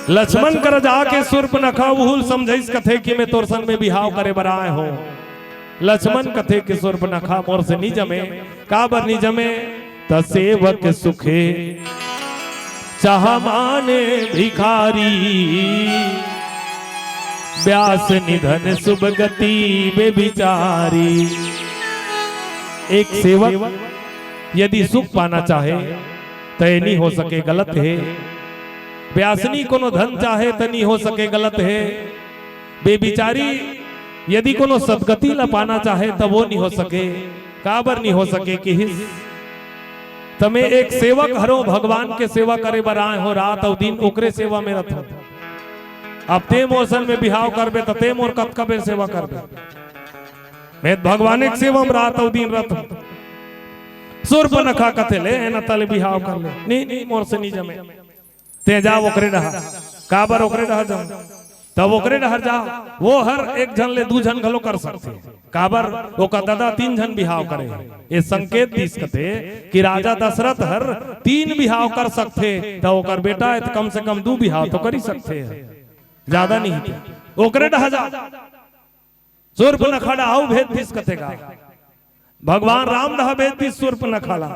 लक्ष्मण कर जाके सूर्पनखा उहू ल समझाइस, कथे कि "मैं तोर संग में बिहाव करे बर आए हों।" लक्ष्मण कथे कि "सूर्पनखा, मोर से नी जमे।" काबर नी जमे? त सेवक सुखे चाह माने भिखारी, व्यास निधन शुभ गति बेविचारी। एक सेवक यदि सुख पाना चाहे, त ये नी हो सके, गलत हे। व्यासनी कोनो धन चाहे, त नी हो सके, गलत हे। बेविचारी यदि कोनो सदगति ला पाना चाहे, त वो नी हो सके। काबर नी हो सके किहिस? त मैं एक सेवक हरों, भगवान के सेवा करे बर आए हों, रात अउ दिन ओकरे सेवा में रथों। अब तें मोर संग में बिहाव करबे, त तें मोर कतका बेर सेवा करबे? मैं त भगवाने के सेवा में रात अउ दिन रथों। सूर्पनखा कथे, "ले, एना तले बिहाव कर ले।" "नी, नी, मोर से नी जमे।" "तें जा ओकरे डहर।" "काबर ओकरे डहर जाऊं?" "तब ओकरे डहर जा, वो हर एक झन ले दू झन घलो कर सकथे।" "काबर?" "ओकर ददा तीन झन बिहाव करे हे।" ये संकेत दिस कथे कि राजा दशरथ हर तीन बिहाव कर सकथे, त ओकर बेटा हे त कम से कम दू बिहाव तो कर ही सकथे, जादा नहीं। ओकरे डहर जा। सूर्पनखा डहर अउ भेज दिस कथे गा। भगवान राम डहर भेज दिस सूर्पनखा ला।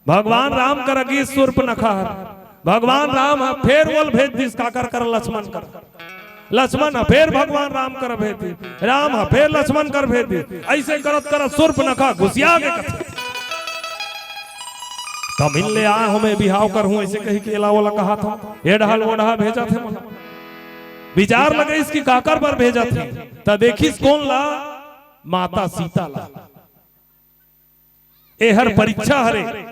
भगवान राम करा गीस सूर्पनखा हर। भगवान राम ह फेर ओला भेज दिस काकर करा? लक्ष्मण करा। लक्ष्मण ह फेर भगवान राम करा भेज दिस। राम ह फेर लक्ष्मण करा भेज दिस। अइसे करत करत सूर्पनखा गुसिया गे कथे। "तमिल ले आए हों, मैं बिहाव करहूं," अइसे कहिके एला ओला कहत हों। ए डहर ओ डहर भेजत हे मोला। विचार लगाइस कि काकर बर भेजत हे, त देखिस कोन ला? माता सीता ला। एहर परीक्षा हरे,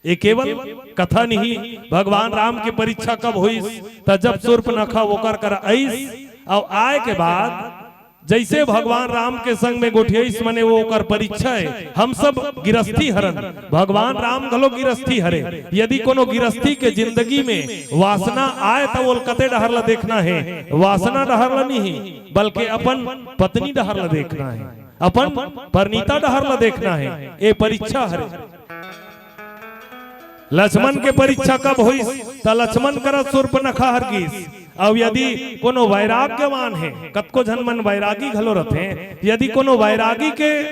ए केवल कथा नहीं। भगवान राम के परीक्षा कब होइस? त जब सूर्पनखा ओकर करा आइस, अउ आए के बाद जइसे भगवान राम के संग में गोठियाइस, मने वो ओकर परीक्षा हे। हम सब गिरस्थी हरन, भगवान राम घलो गिरस्थी हरे। यदि कोनो गिरस्थी के जिंदगी में वासना आए, त ओला कते डहर ला देखना हे? वासना डहर ला नहीं, बल्कि अपन पत्नी डहर ला देखना हे, अपन परिणीता डहर ला देखना हे। ए परीक्षा हरे। लक्ष्मण के परीक्षा कब होइस? त लक्ष्मण करा सूर्पनखा हर गीस। अउ यदि कोनो वैराग्यवान हे, कतको झन मन वैरागी घलो रथे, यदि कोनो वैरागी के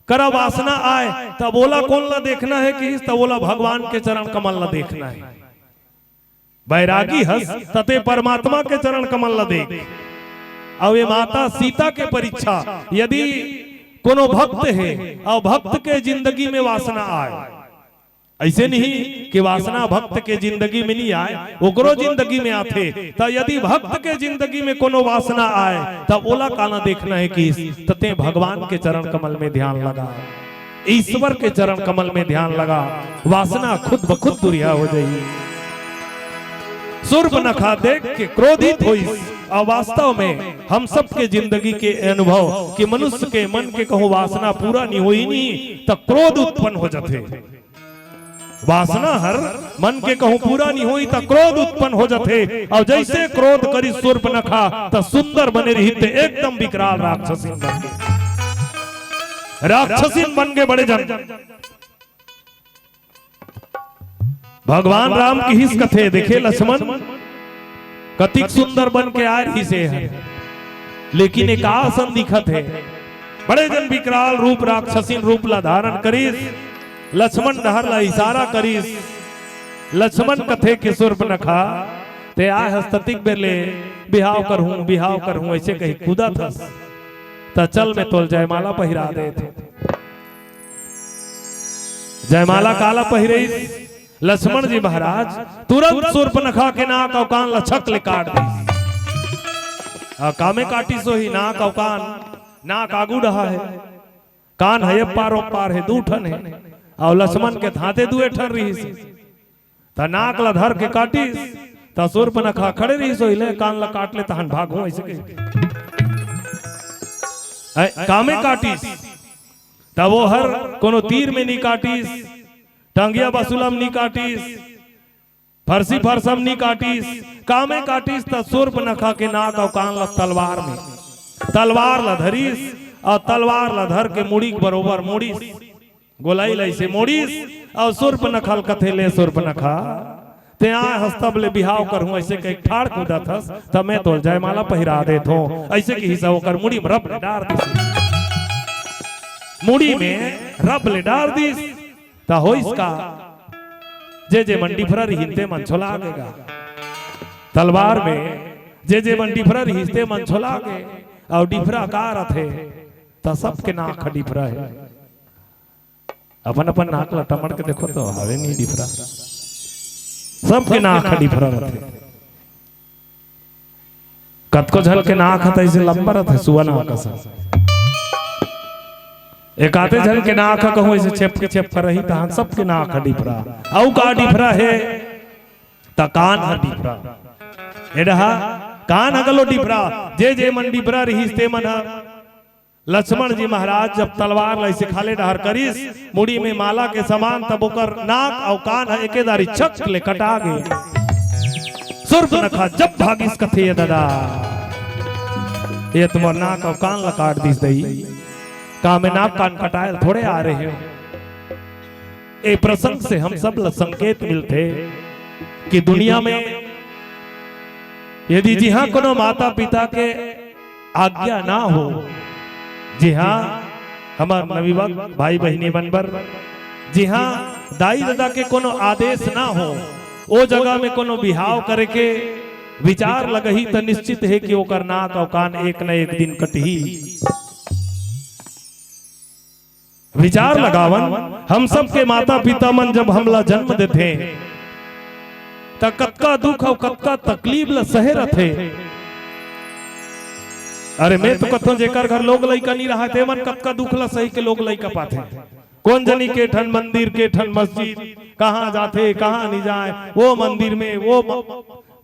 करा वासना आय, तब ओला कोन ला देखना हे किहिस? तब ओला भगवान के चरण कमल ला देखना हे। बैरागी हस, त तें परमात्मा के चरण कमल ला देख। अउ ये माता सीता के परीक्षा, यदि कोनो भक्त हे अउ भक्त के जिंदगी में वासना आय, अइसे नहीं कि वासना भक्त के जिंदगी में नहीं आय, ओकरो जिंदगी में आथे। त यदि भक्त के जिंदगी में कोनो वासना आय, त ओला काला देखना हे किहिस? त तें भगवान के चरण कमल में ध्यान लगा, ईश्वर के चरण कमल में ध्यान लगा, वासना खुद ब खुद दुरिहा हो जाही। सूर्पनखा देख के क्रोधित होइस। अउ वास्तव में हम सबके जिंदगी के अनुभव कि मनुष्य के मन के कहूं वासना पूरा नहीं होही नहीं, त क्रोध उत्पन्न हो जाथे। वासना हर मन के कहूं पूरा नहीं होही, त क्रोध उत्पन्न हो जाथे। अउ जइसे क्रोध करिस सूर्पनखा, त सुंदर बने रहिस ते एकदम विकराल राक्षसीन बन गे। राक्षसीन बन गे बड़े जन। भगवान राम किहिस कथे, देखे लक्ष्मण, कतिक सुंदर बन के आय रहिस हे, लेकिन एक असन दिखत हे। बड़े जन विकराल रूप, राक्षसीन रूप ला धारण करिस। लक्ष्मण डहर ला इशारा करिस। लक्ष्मण कथे कि सूर्पनखा, तें आय हस ततिक बेर ले बिहाव करहूं, बिहाव करहूं, अइसे कहि कूदत हस। त चल, मैं तोल जयमाला पहिरा देत हंव। जयमाला काला पहिरइस? लक्ष्मण जी महाराज तुरंत सूर्पनखा के नाक अउ कान ला छक ले काट दिस। अउ कामे काटिस होही नाक अउ कान? नाक आगू डहा हे, कान हे ए पार ओ पार हे, दू ठन हे, अउ लक्ष्मण के थाते दुए ठन रहिस। त नाक ला धर के काटिस, त सूर्पनखा खड़े रहिस होही, ले कान ला काट ले तहन भागहूं, अइसे कहिके। ऐ, कामे काटिस, त वो हर कोनो तीर में नी काटिस, टंगिया बसुला म नी काटिस, फरसी फरसा म नी काटिस, कामे काटिस त सूर्पनखा के नाक अउ कान ला तलवार में, तलवार ला धरिस अउ तलवार ला धर के मुड़ी के बरोबर मोड़िस, गोलाई ला अइसे मोड़िस अउ सूर्पनखा ल कथे, ले सूर्पनखा, तें आय हस तब ले बिहाव करहूं, अइसे कहिके ठाड़ कूदत हस, त मैं तोल जयमाला पहिरा देत हंव, अइसे कहिस ओकर मुड़ी में रब ले डार दिस। मुड़ी में रब ले डार दिस, त होइस का, जे जे मन डिफरा रिहिन ते मन छोला गे गा। तलवार में जे जे मन डिफरा रिहिस ते मन छोला गे। अउ डिफरा का रथे? त सबके नाक ह डिफरा हे। अपन अपन नाक ला टमड़ के देखो तो हवे नहीं डिफरा, सबके नाक ह डिफरा रथे। कतको झन के नाक ह त अइसे लंबा रथे, सुआ नाक असन। एकाते झन के नाक ह कहूं अइसे छेपके छेपके रही, तहां सबके नाक ह डिफरा। अउ का डिफरा हे? त कान ह डिफरा। ए डहा कान ह घलो डिफरा। जे जे मन डिफरा रिहिस ते मन ह लक्ष्मण जी महाराज जब तलवार ला अइसे खाल्हे डहर करिस, मुड़ी में माला के समान, तब ओकर नाक अउ कान ह एके दारी छक ले कटा गे। सूर्पनखा जब भागिस कथे, "ए ददा, ए तो मोर नाक अउ कान ला काट दिस दई, का मैं नाक कान कटाय ल थोड़े आय रहेंव?" ए प्रसंग से हम सब ला संकेत मिलथे कि दुनिया में यदि जिहां कोनो माता पिता के आज्ञा ना हो, जिहां हमर नवयुवक भाई बहिनी मन बर, जिहां दाई ददा के कोनो आदेश ना हो, ओ जगह में कोनो बिहाव करे के विचार लगही, त निश्चित हे कि ओकर नाक अउ कान एक न एक दिन कटही। विचार लगावन, हम सबके माता पिता मन जब हमला जन्म देथे, त कतका दुख अउ कतका तकलीफ ल सहे रथे। अरे, मैं तो कथों, जेकर घर लोग लइका नी रहय, ते मन कतका दुख ल सही के लोग लइका पाथे। कोन जनी के ठन मंदिर, के ठन मस्जिद, कहां जाथे, कहां नी जाय, वो मंदिर में, वो म-,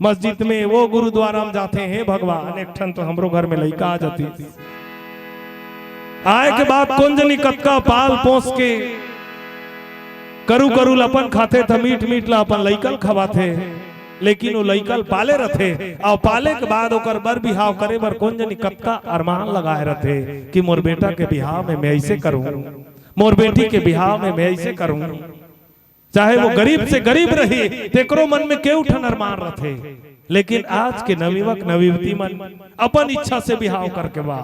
मस्जिद में, वो गुरुद्वारा में जाथे। हे भगवान, एक ठन तो हमरो घर में लइका आ जातिस। आय के बाद कोन जनी कतका पाल पोस के करू करू ल अपन खाथे, त मीठ मीठ ल अपन लइका ल खवाथे, लेकिन वो लइका ल पाले रथे, अउ पाले के बाद ओकर बर बिहाव करे बर कोन जनी कतका अरमान लगाय रथे कि मोर बेटा के बिहाव में मैं अइसे करहूं, मोर बेटी के बिहाव में मैं अइसे करहूं। चाहे वो गरीब से गरीब रही, तेकरो मन में केऊ ठन अरमान रथे, लेकिन आज के नवयुवक नवयुवती मन अपन इच्छा से बिहाव करके बा।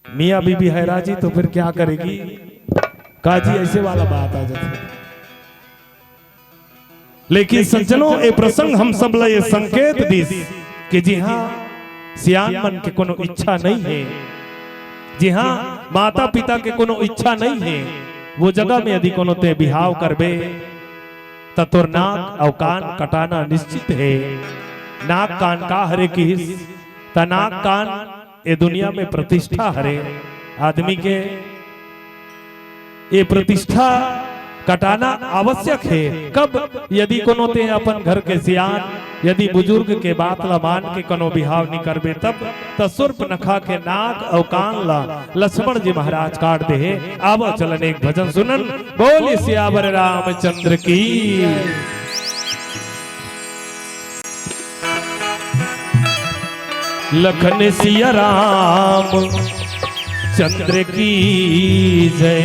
मियाँ बीबी हैरान जी तो फिर क्या करेगी? का जी, ऐसे वाला बात आ जाथे। लेकिन सज्जनों, ए प्रसंग हम सब ला ए संकेत दिस कि जिहाँ सियान मन के कोनो इच्छा नहीं हे, जिहाँ माता पिता के कोनो इच्छा नहीं हे, वो जगह में यदि कोनो ते बिहाव करबे, त तोर नाक अउ कान कटाना निश्चित हे। नाक कान का हरे किहिस, त नाक कान ए दुनिया में प्रतिष्ठा हरे। आदमी के ए प्रतिष्ठा कटाना आवश्यक हे। कब? यदि कोनो ते अपन घर के सियान, यदि बुजुर्ग के बात ला मान के कोनो बिहाव नी करबे, तब त सूर्पनखा के नाक अउ कान ला लक्ष्मण जी महाराज काट दे हे। आवो चलन एक भजन सुनन। बोल सियावर रामचंद्र की। लखन सिया राम चंद्र की जय।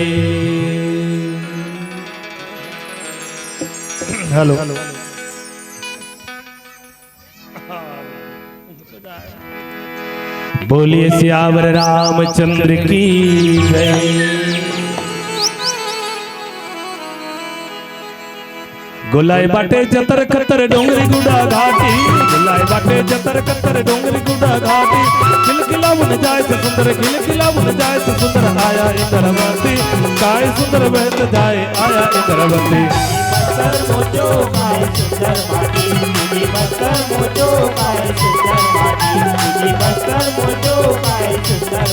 हेलो। बोलिए सियावर रामचंद्र की जय। गोलाई बाटे जतर कतर डोंगरी गुडा घाटी, गोलाई बाटे जतर कतर डोंगरी गुडा घाटी। खिलखिलावन जाए से सुंदर, खिलखिलावन जाए से सुंदर, आया इंद्रवती, काय सुंदर बहत जाए, आया इंद्रवती। बस्तर मोचो काय सुंदर माटी, बस्तर मोचो काय सुंदर माटी, बस्तर मोचो काय सुंदर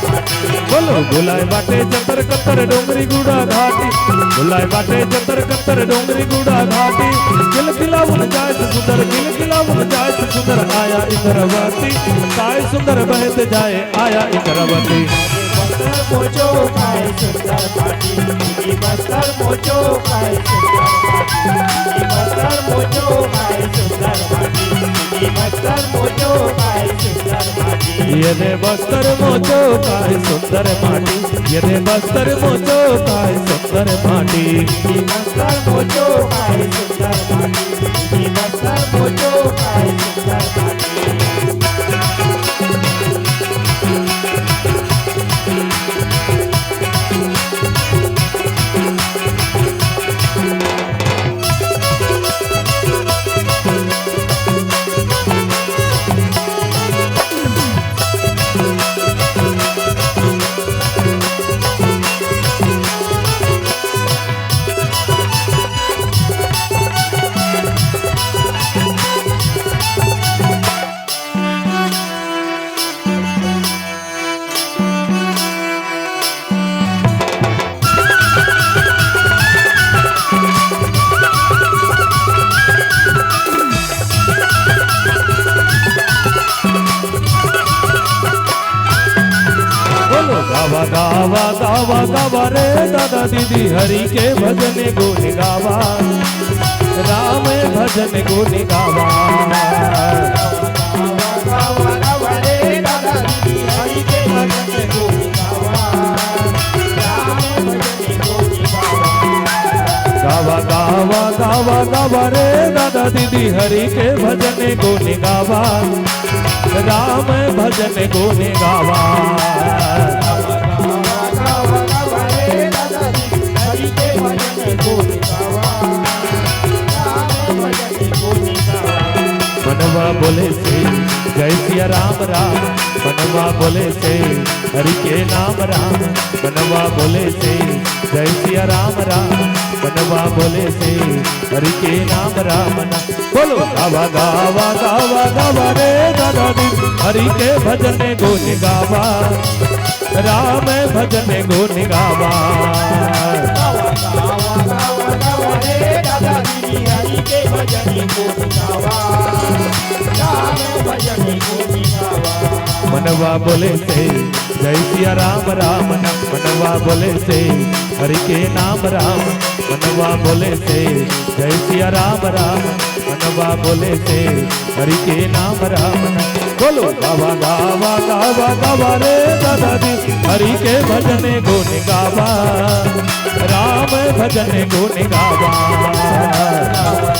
माटी। बोलो, गोलाई बाटे जतर कतर डोंगरी गुडा घाटी, गोलाई बाटे जतर कतर डोंगरी गुडा घाटी। खिलखिलावन जाए से सुंदर, खिलखिलावन जाए से सुंदर, आया इंद्रवती, काय सुंदर बहत जाए, आया इंद्रवती। बस्तर मोचो काय सुंदर माटी, बस्तर मोचो काय सुंदर माटी, बस्तर मोचो काय सुंदर माटी। ये दे बस्तर मोचो काय सुंदर माटी, ये दे बस्तर मोचो काय सुंदर माटी। बस्तर मोचो काय सुंदर माटी, बस्तर मोचो काय सुंदर माटी। बोलो, गावा, गावा, गावा, गावा रे दादा दीदी, हरि के भजन गुण गावा, राम भजन गुण गावा। गावा, गावा, गावा, गावा रे दादा दीदी, हरि के भजन गुण गावा, राम भजन गुण गावा। मनवा बोले से जय सिया राम राम, मनवा बोले से हरि के नाम राम, मनवा बोले से जय सिया राम राम, मनवा बोले से हरि के नाम राम ना। बोलो, गावा, गावा, गावा, गावा रे दादा दी, हरि के भजन गुण गावा, राम भजन गुण गावा। गावा, गावा, गावा, गावा रे दादा दी, हरि के भजन गुण गावा, राम भजन गुण गावा। मनवा बोले से जय सिया राम राम ना, मनवा बोले से हरि के नाम राम, मनवा बोले से जय सिया राम राम, मनवा बोले से हरि के नाम राम ना। बोलो, गावा, गावा, गावा, गावा रे दादा दी, हरि के भजन गुण गावा, राम भजन गुण गावा। गावा,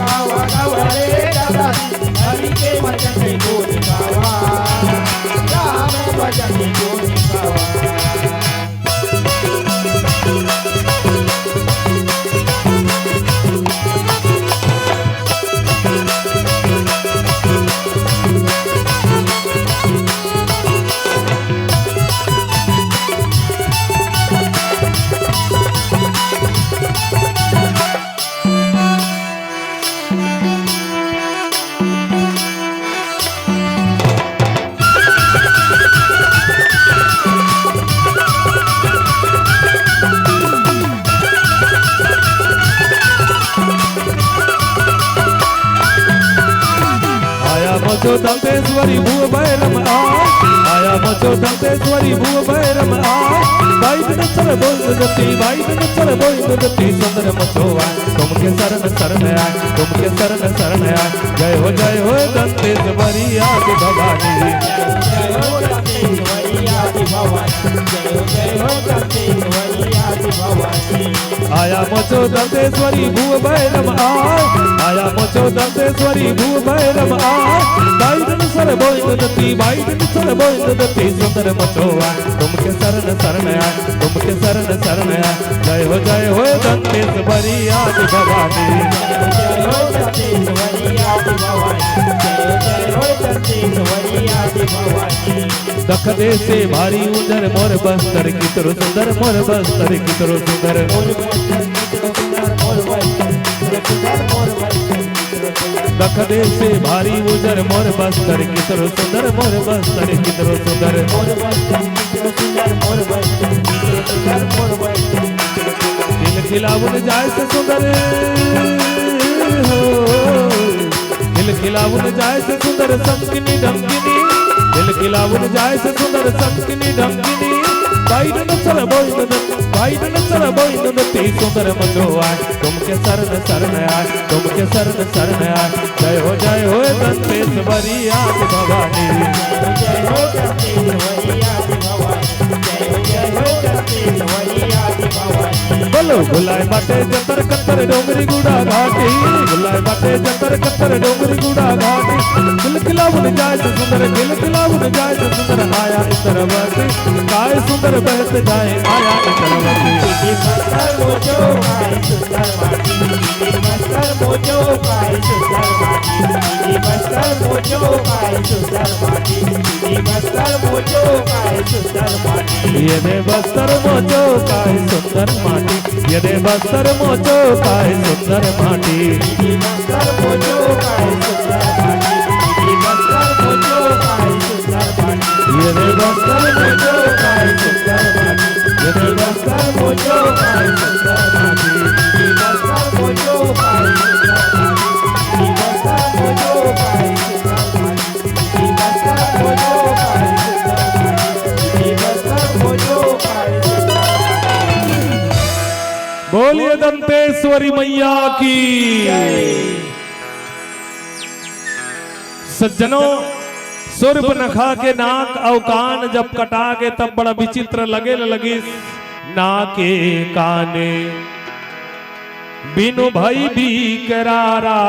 गावा, गावा रे दादा दी, हरि के भजन गुण गावा, आया मचो दंतेश्वरी भूप बैरम आय, आया मचो दंतेश्वरी भूप बैरम आय। बाइट नचर बोइंद दती, बाइट नचर बोइंद दती, सुंदर मचो आय, तुमके शरण शरण आय, तुमके शरण शरण आय। जय हो जय हो दंतेश्वरी आदि भवानी। आया मचो दंतेश्वरी भूप बैरम आय, आया मचो दंतेश्वरी भूप बैरम आय। बाइट नचर बोइंद दती, बाइट नचर बोइंद दती, सुंदर मचो आय, तुमके शरण शरण आय, तुमके शरण शरण आय। जय हो जय हो दंतेश्वरी आदि भवानी। दख दे से भारी उजर मोर बस्तर कितरो सुंदर, मोर बस्तर कितरो सुंदर। दख दे से भारी उजर मोर बस्तर कितरो सुंदर, मोर बस्तर कितरो सुंदर। खिलखिलावन जाय से सुंदर हो, खिलखिलावन जाय से सुंदर संकिनी डंकिनी, खिलखिलावन जाय से सुंदर संकिनी डंकिनी। बाइट नचर बोइंद दती, बाइट नचर बोइंद दती, सुंदर मचो आय, तुमके शरण शरण आय, तुमके शरण शरण आय। जय हो जय हो दंतेश्वरी आदि भवानी। बोलो भुलाय बाटे जंतर कत्तर डोंगरी गुड़ा घाटी, भुलाय बाटे जंतर कत्तर डोंगरी गुड़ा घाटी। खिलखिलावन जाय से सुंदर, खिलखिलावन जाय से सुंदर, आया इंद्रवती, काय सुंदर बहत जाय, आया इंद्रवती। ये दे बस्तर मोचो काय सुंदर माटी, ये दे बस्तर मोचो काय सुंदर माटी। ये दे बस्तर मोचो काय सुंदर माटी, ये दे बस्तर मोचो काय सुंदर माटी। बोलिए दंतेश्वरी मैया की। सज्जनों, सूर्पनखा के नाक अउ कान जब कटा गे तब बड़ा विचित्र लगे ल लगिस। नाके काने बिनु भई बिकरारा,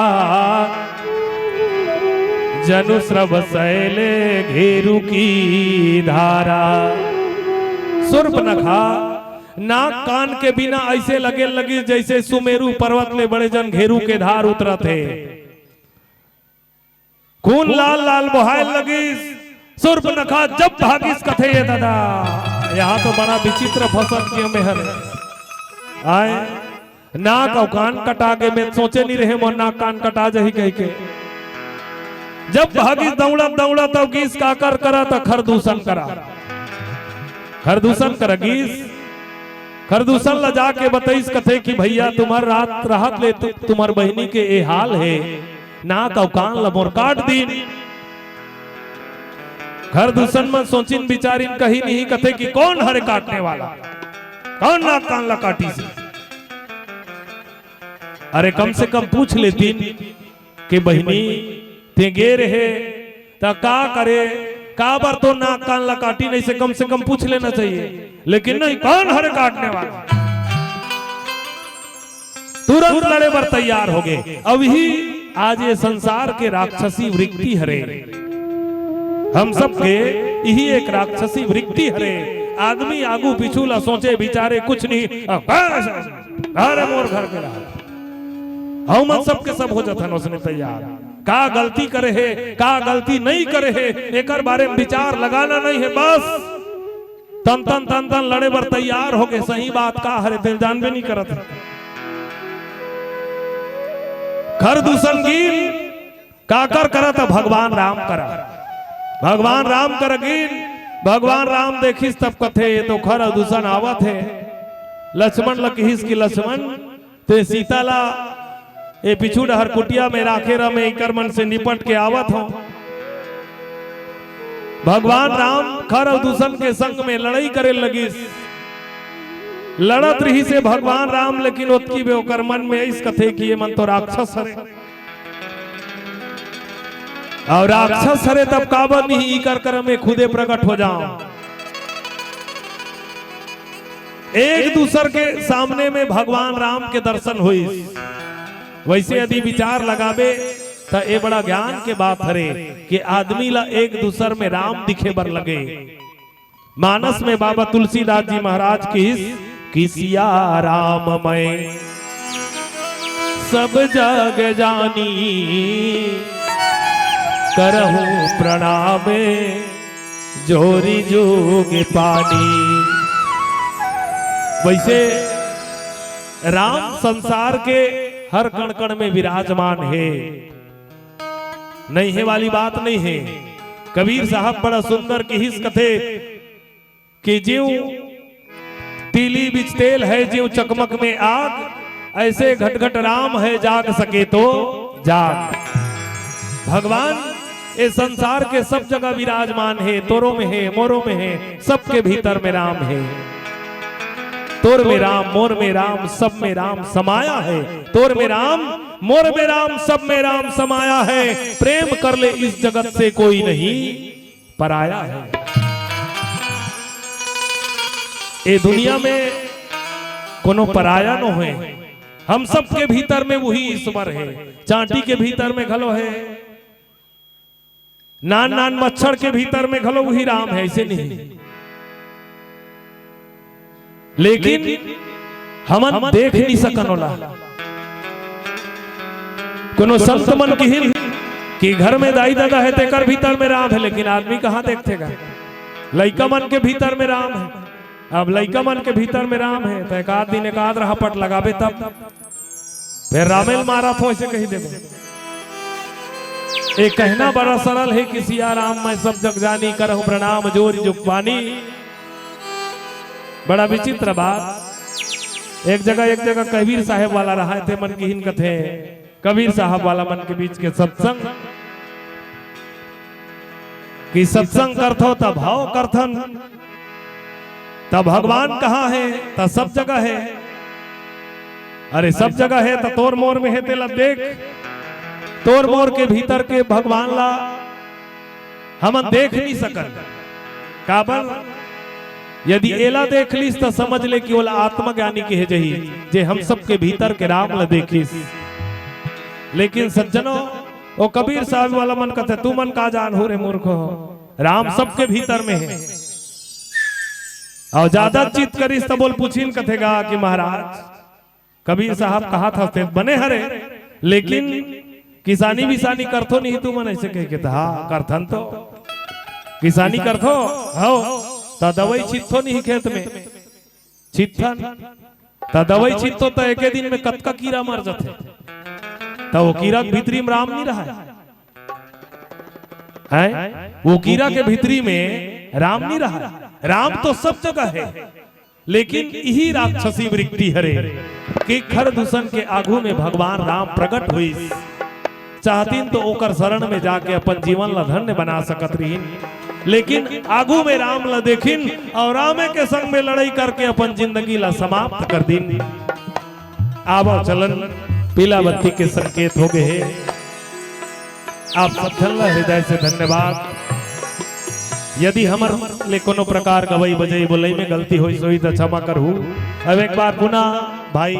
जनु स्रव सैले घेरु की धारा। सूर्पनखा नाक कान के बिना अइसे लगे लगिस जइसे सुमेरु पर्वत ले बड़े जन घेरु के धार उतरत हे। खून लाल लाल बोहाय लगिस। सूर्पनखा जब भागिस कथे ये दादा, यहाँ तो बड़ा विचित्र फंसत के में हरे। आय, नाक अउ कान कटा गे, में सोचे नहीं रहे मोर नाक कान कटा जाही कह के। जब भागिस दौड़त दौड़त अउ गिस काकर करा त खरदूषण करा, खरदूषण करा गिस। खरदूषण ला जाके बतइस कथे कि भैया तुम्हर रात रहत ले तु-, तुम्हर बहिनी के ए हाल हे, नाक अउ कान ला मोर काट दीन। खरदूषण मन सोचिन बिचारिन कहिन इही कथे कि कौन हरे काटने वाला, कौन नाक कान ला काटिस? अरे कम से कम पूछ लेतिन कि बहिनी तें गे रहे त का करे, काबर तोर नाक कान ला काटिन, अइसे कम से कम पूछ लेना चाहिए। लेकिन नहीं, कौन हरे काटने वाला? तुरंत लड़े बर तैयार हो गे। अभी आज ये संसार के राक्षसी वृत्ति हरे। हम सबके इही एक राक्षसी वृत्ति हरे। आदमी आगू पीछू ला सोचे विचारे कुछ नहीं। अरे मोर घर के रहा, हम मन सबके सब हो जथन ओसने तैयार। का गलती करे हे, का गलती नहीं करे हे, एकर बारे में विचार लगाना नहीं है। बस तन तन तन तन लड़े बर तैयार हो गए। सही बात का हरे, तेल जानबे नहीं करत। खर दूषण गिन काकर करत, भगवान राम करा। भगवान राम कर गिन। भगवान राम देखिस तब कथे, "ये तो खर अउ दूषण आवत हे।" लक्ष्मण ल किहिस कि लक्ष्मण, ते सीता ला ए पीछू डहर कुटिया में राखे रह, मैं इकर मन से निपट के आवत हूँ। भगवान राम खर अउ दूषण के संग में लड़ई करे लगिस। लड़त रहिस हे भगवान राम, लेकिन ओतकी बे ओकर मन में अइस कथे कि ये मन तो राक्षस हरे। अउ राक्षस हरे तब काबर नहीं इकर करम में खुदे प्रकट हो जाओ। एक दूसर के सामने में भगवान राम के दर्शन होइस। वैसे यदि विचार लगाबे त ए बड़ा ज्ञान के बात हरे कि आदमी ला एक दूसर में राम दिखे बर लगे। मानस में बाबा तुलसीदास जी महाराज किहिस कि सिया राम मैं सब जग जानी, करहूँ प्रणाम जोरी जुग पानी। वैसे राम संसार के हर कण कण में विराजमान हे, नहीं हे वाली बात नहीं हे। कबीर साहब बड़ा सुंदर किहिस कथे कि ज्यों तीली बिच तेल है, ज्यों चकमक में आग, ऐसे घट घट राम है, जाग सके तो जाग। भगवान ए संसार के सब जगह विराजमान हे, तोरो में हे, मोरो में हे, सबके भीतर में राम हे। तोर में राम, मोर में राम, सब में राम समाया है। तोर में राम, मोर में राम, सब में राम समाया है। प्रेम कर ले इस जगत से कोई नहीं पराया है। ए दुनिया में कोनो पराया नो है, हम सबके भीतर में वही ईश्वर है। चांटी के भीतर में घलो है, नान नान मच्छर के भीतर में घलो वही राम है, ऐसे नहीं। लेकिन हमन देख नहीं सकन ओला। कोनो संत मन किहिन कि घर में दाई ददा है तेकर भीतर में राम है, लेकिन आदमी कहाँ देखथे गा? लइका मन के भीतर में राम है। अब लइका मन के भीतर में राम है त एकाध दिन एकाध रहा पट लगाबे तब। फेर रामेल मारत हो, ऐसे कही देबे। ए कहना बड़ा सरल है कि सिया राम मैं सब जग जानी, करहूँ प्रणाम जोरी जुग पानी। बड़ा विचित्र बात। एक जगह, एक जगह कबीर साहेब वाला रहा थे, मन किहिन कथे, कबीर साहब वाला मन के बीच के सत्संग, कि सत्संग करथो त भाव करथन, त भगवान कहाँ है? त सब जगह है। अरे सब जगह है त तोर मोर में है, तेला देख। तोर मोर के भीतर के भगवान ला हमन देख नहीं सकन। काबर? यदि एला देख लिस त समझ ले कि ओला आत्मज्ञानी कहे जही, जे हम सबके भीतर के राम ला देखिस। लेकिन सज्जनो, ओ कबीर साहब वाला मन कथे, "तू मन का जान हो रे मूर्ख हो, राम सबके भीतर में है।" अउ ज्यादा चित करिस त बोल पूछिन कथे गा कि महाराज, कबीर साहब कहा था ते बने हरे, लेकिन किसानी विसानी करथो नहीं तू मन, ऐसे कह के था, हाँ, करथन तो। किसानी करथो, हो, त दवाई छिटथो नहीं खेत में, छिटथन, त दवाई छिटथो त एके दिन में कतका कीरा मर जाथे। त वो कीरा के भीतरी में राम नहीं रहा है, वो कीरा के भीतरी में राम नहीं रहा। राम तो सब जगह है, लेकिन इही राक्षसी वृत्ति हरे कि खर दूषण के आगू में भगवान राम प्रकट होइस। चाहतिन तो ओकर शरण में जाके अपन जीवन ला धन्य बना सकत रहिन, लेकिन आगू में राम ला देखिन अउ रामे के संग में लड़ई करके अपन जिंदगी ला समाप्त कर दिन। आवो चलन, पीला बत्ती के संकेत हो गए हे। आप सब झन ला हृदय से धन्यवाद। यदि हमर ले कोनो प्रकार गवई बजई बोलई में गलती होइस होही त क्षमा करहू। अब एक बार पुनः भाई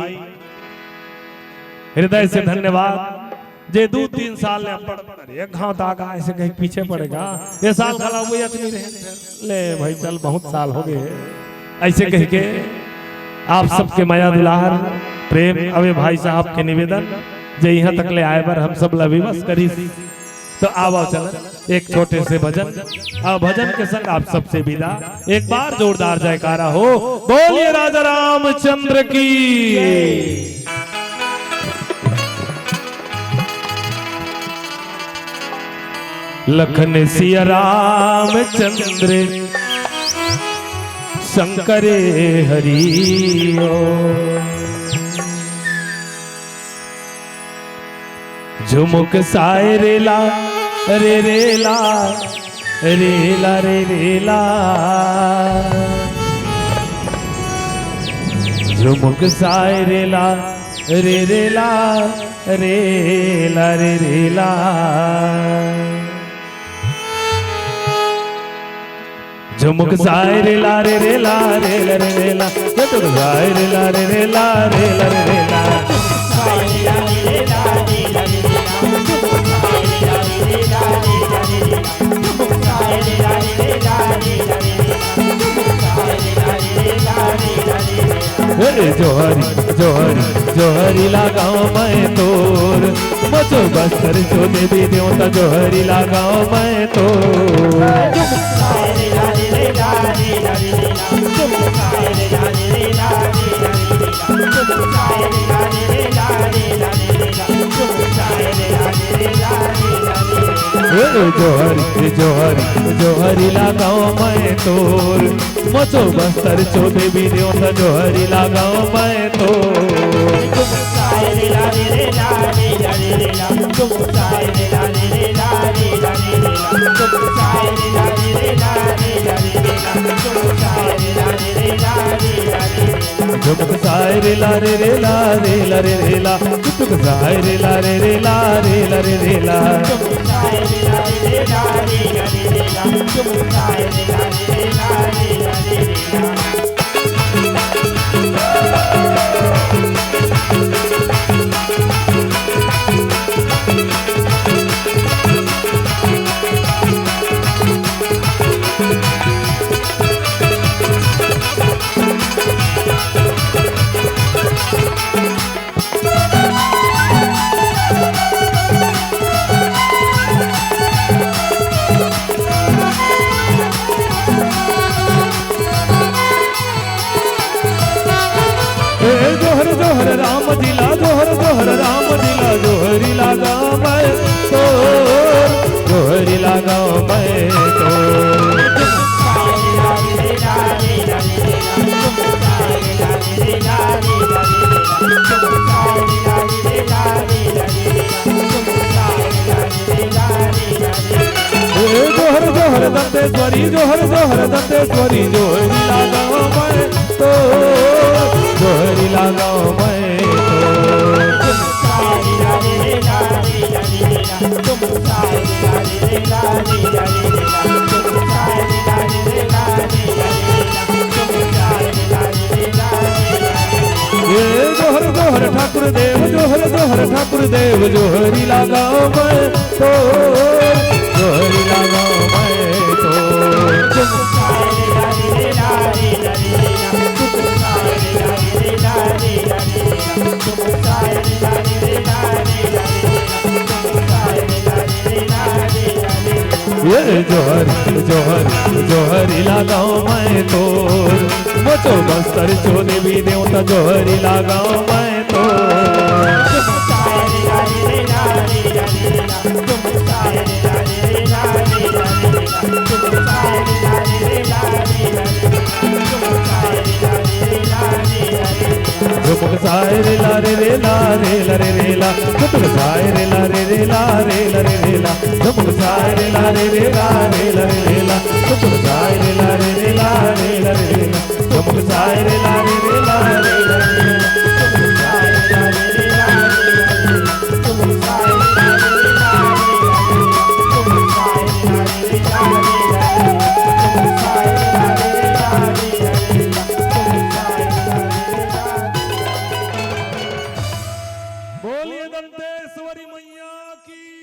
हृदय से धन्यवाद। जे दू तीन साल ले अब्बड़, अरे, एक घांव दागा ऐसे कहीं पीछे पड़ेगा, ये साल घला वो यच नहीं रहे। ले भाई, चल, बहुत साल हो गए, ऐसे कह के आप सबके मया दुलार, प्रेम, अवे भाई साहब के निवेदन, जे यहाँ तक ले आए बर हम सब ला विवश करिस। तो आवो चल, एक छोटे से भजन, और भजन के संग आप सबसे विदा। एक बार जोरदार जयकारा हो, बोलिए राजा रामचंद्र की। लखन सिया रामचंद्र शंकर हरि ओ। झुमुक साय रेला, रे रेला, रेला रे रेला। झुमुक साय रेला, रे रेला, रेला रे रेला। झुमुक साय रे ला रे रे ला रे ला रे रे ला। झुमुक साय रे ला रे रे ला रे ला रे रे ला। हे जोहरी, जोहरी, जोहरी लगाओ मैं तोर। मचो बस्तर चो देवी देवता जोहरी लगाओ मैं तो। ए जोहरी, ए जोहरी, जोहरी लगाओ मैं तोर। मचो बस्तर चो देवी देवता जोहरी लगाओ मैं तो। झुमुक साय रे ला रे रे ला रे ला रे रे ला। झुमुक साय रे ला रे रे ला रे ला रे रे ला। ए जोहर जोहर राम जी ला, जोहर जोहर राम जी ला, जोहरी लागा मैं तो, जोहरी लागा मैं तो। ए जोहर जोहर दंतेश्वरी, जोहर जोहर दंतेश्वरी, जोहरी लागा मैं तो, जोहरी लागा मैं तो। ए जोहर जोहर ठाकुर देव, जोहर जोहर ठाकुर देव, जोहरी लागा मैं तो, जोहरी लागा मैं तो। ये जोहर, जोहर, जोहरी लागा मैं तो। मचो बस्तर चो देवी देवता जोहरी लागा मैं तो। झुमुक साय रे ला रे रे ला रे ला रे रे ला। झुमुक साय रे ला रे रे ला रे ला रे ला। झुमुक साय रे ला रे रे ला रे ला रे ला। झुमुक साय रे ला रे रे ला रे ला रे ला। झुमुक साय रे ला रे रे ला रे ला रे ला। बोलिए दंतेश्वरी मैया। की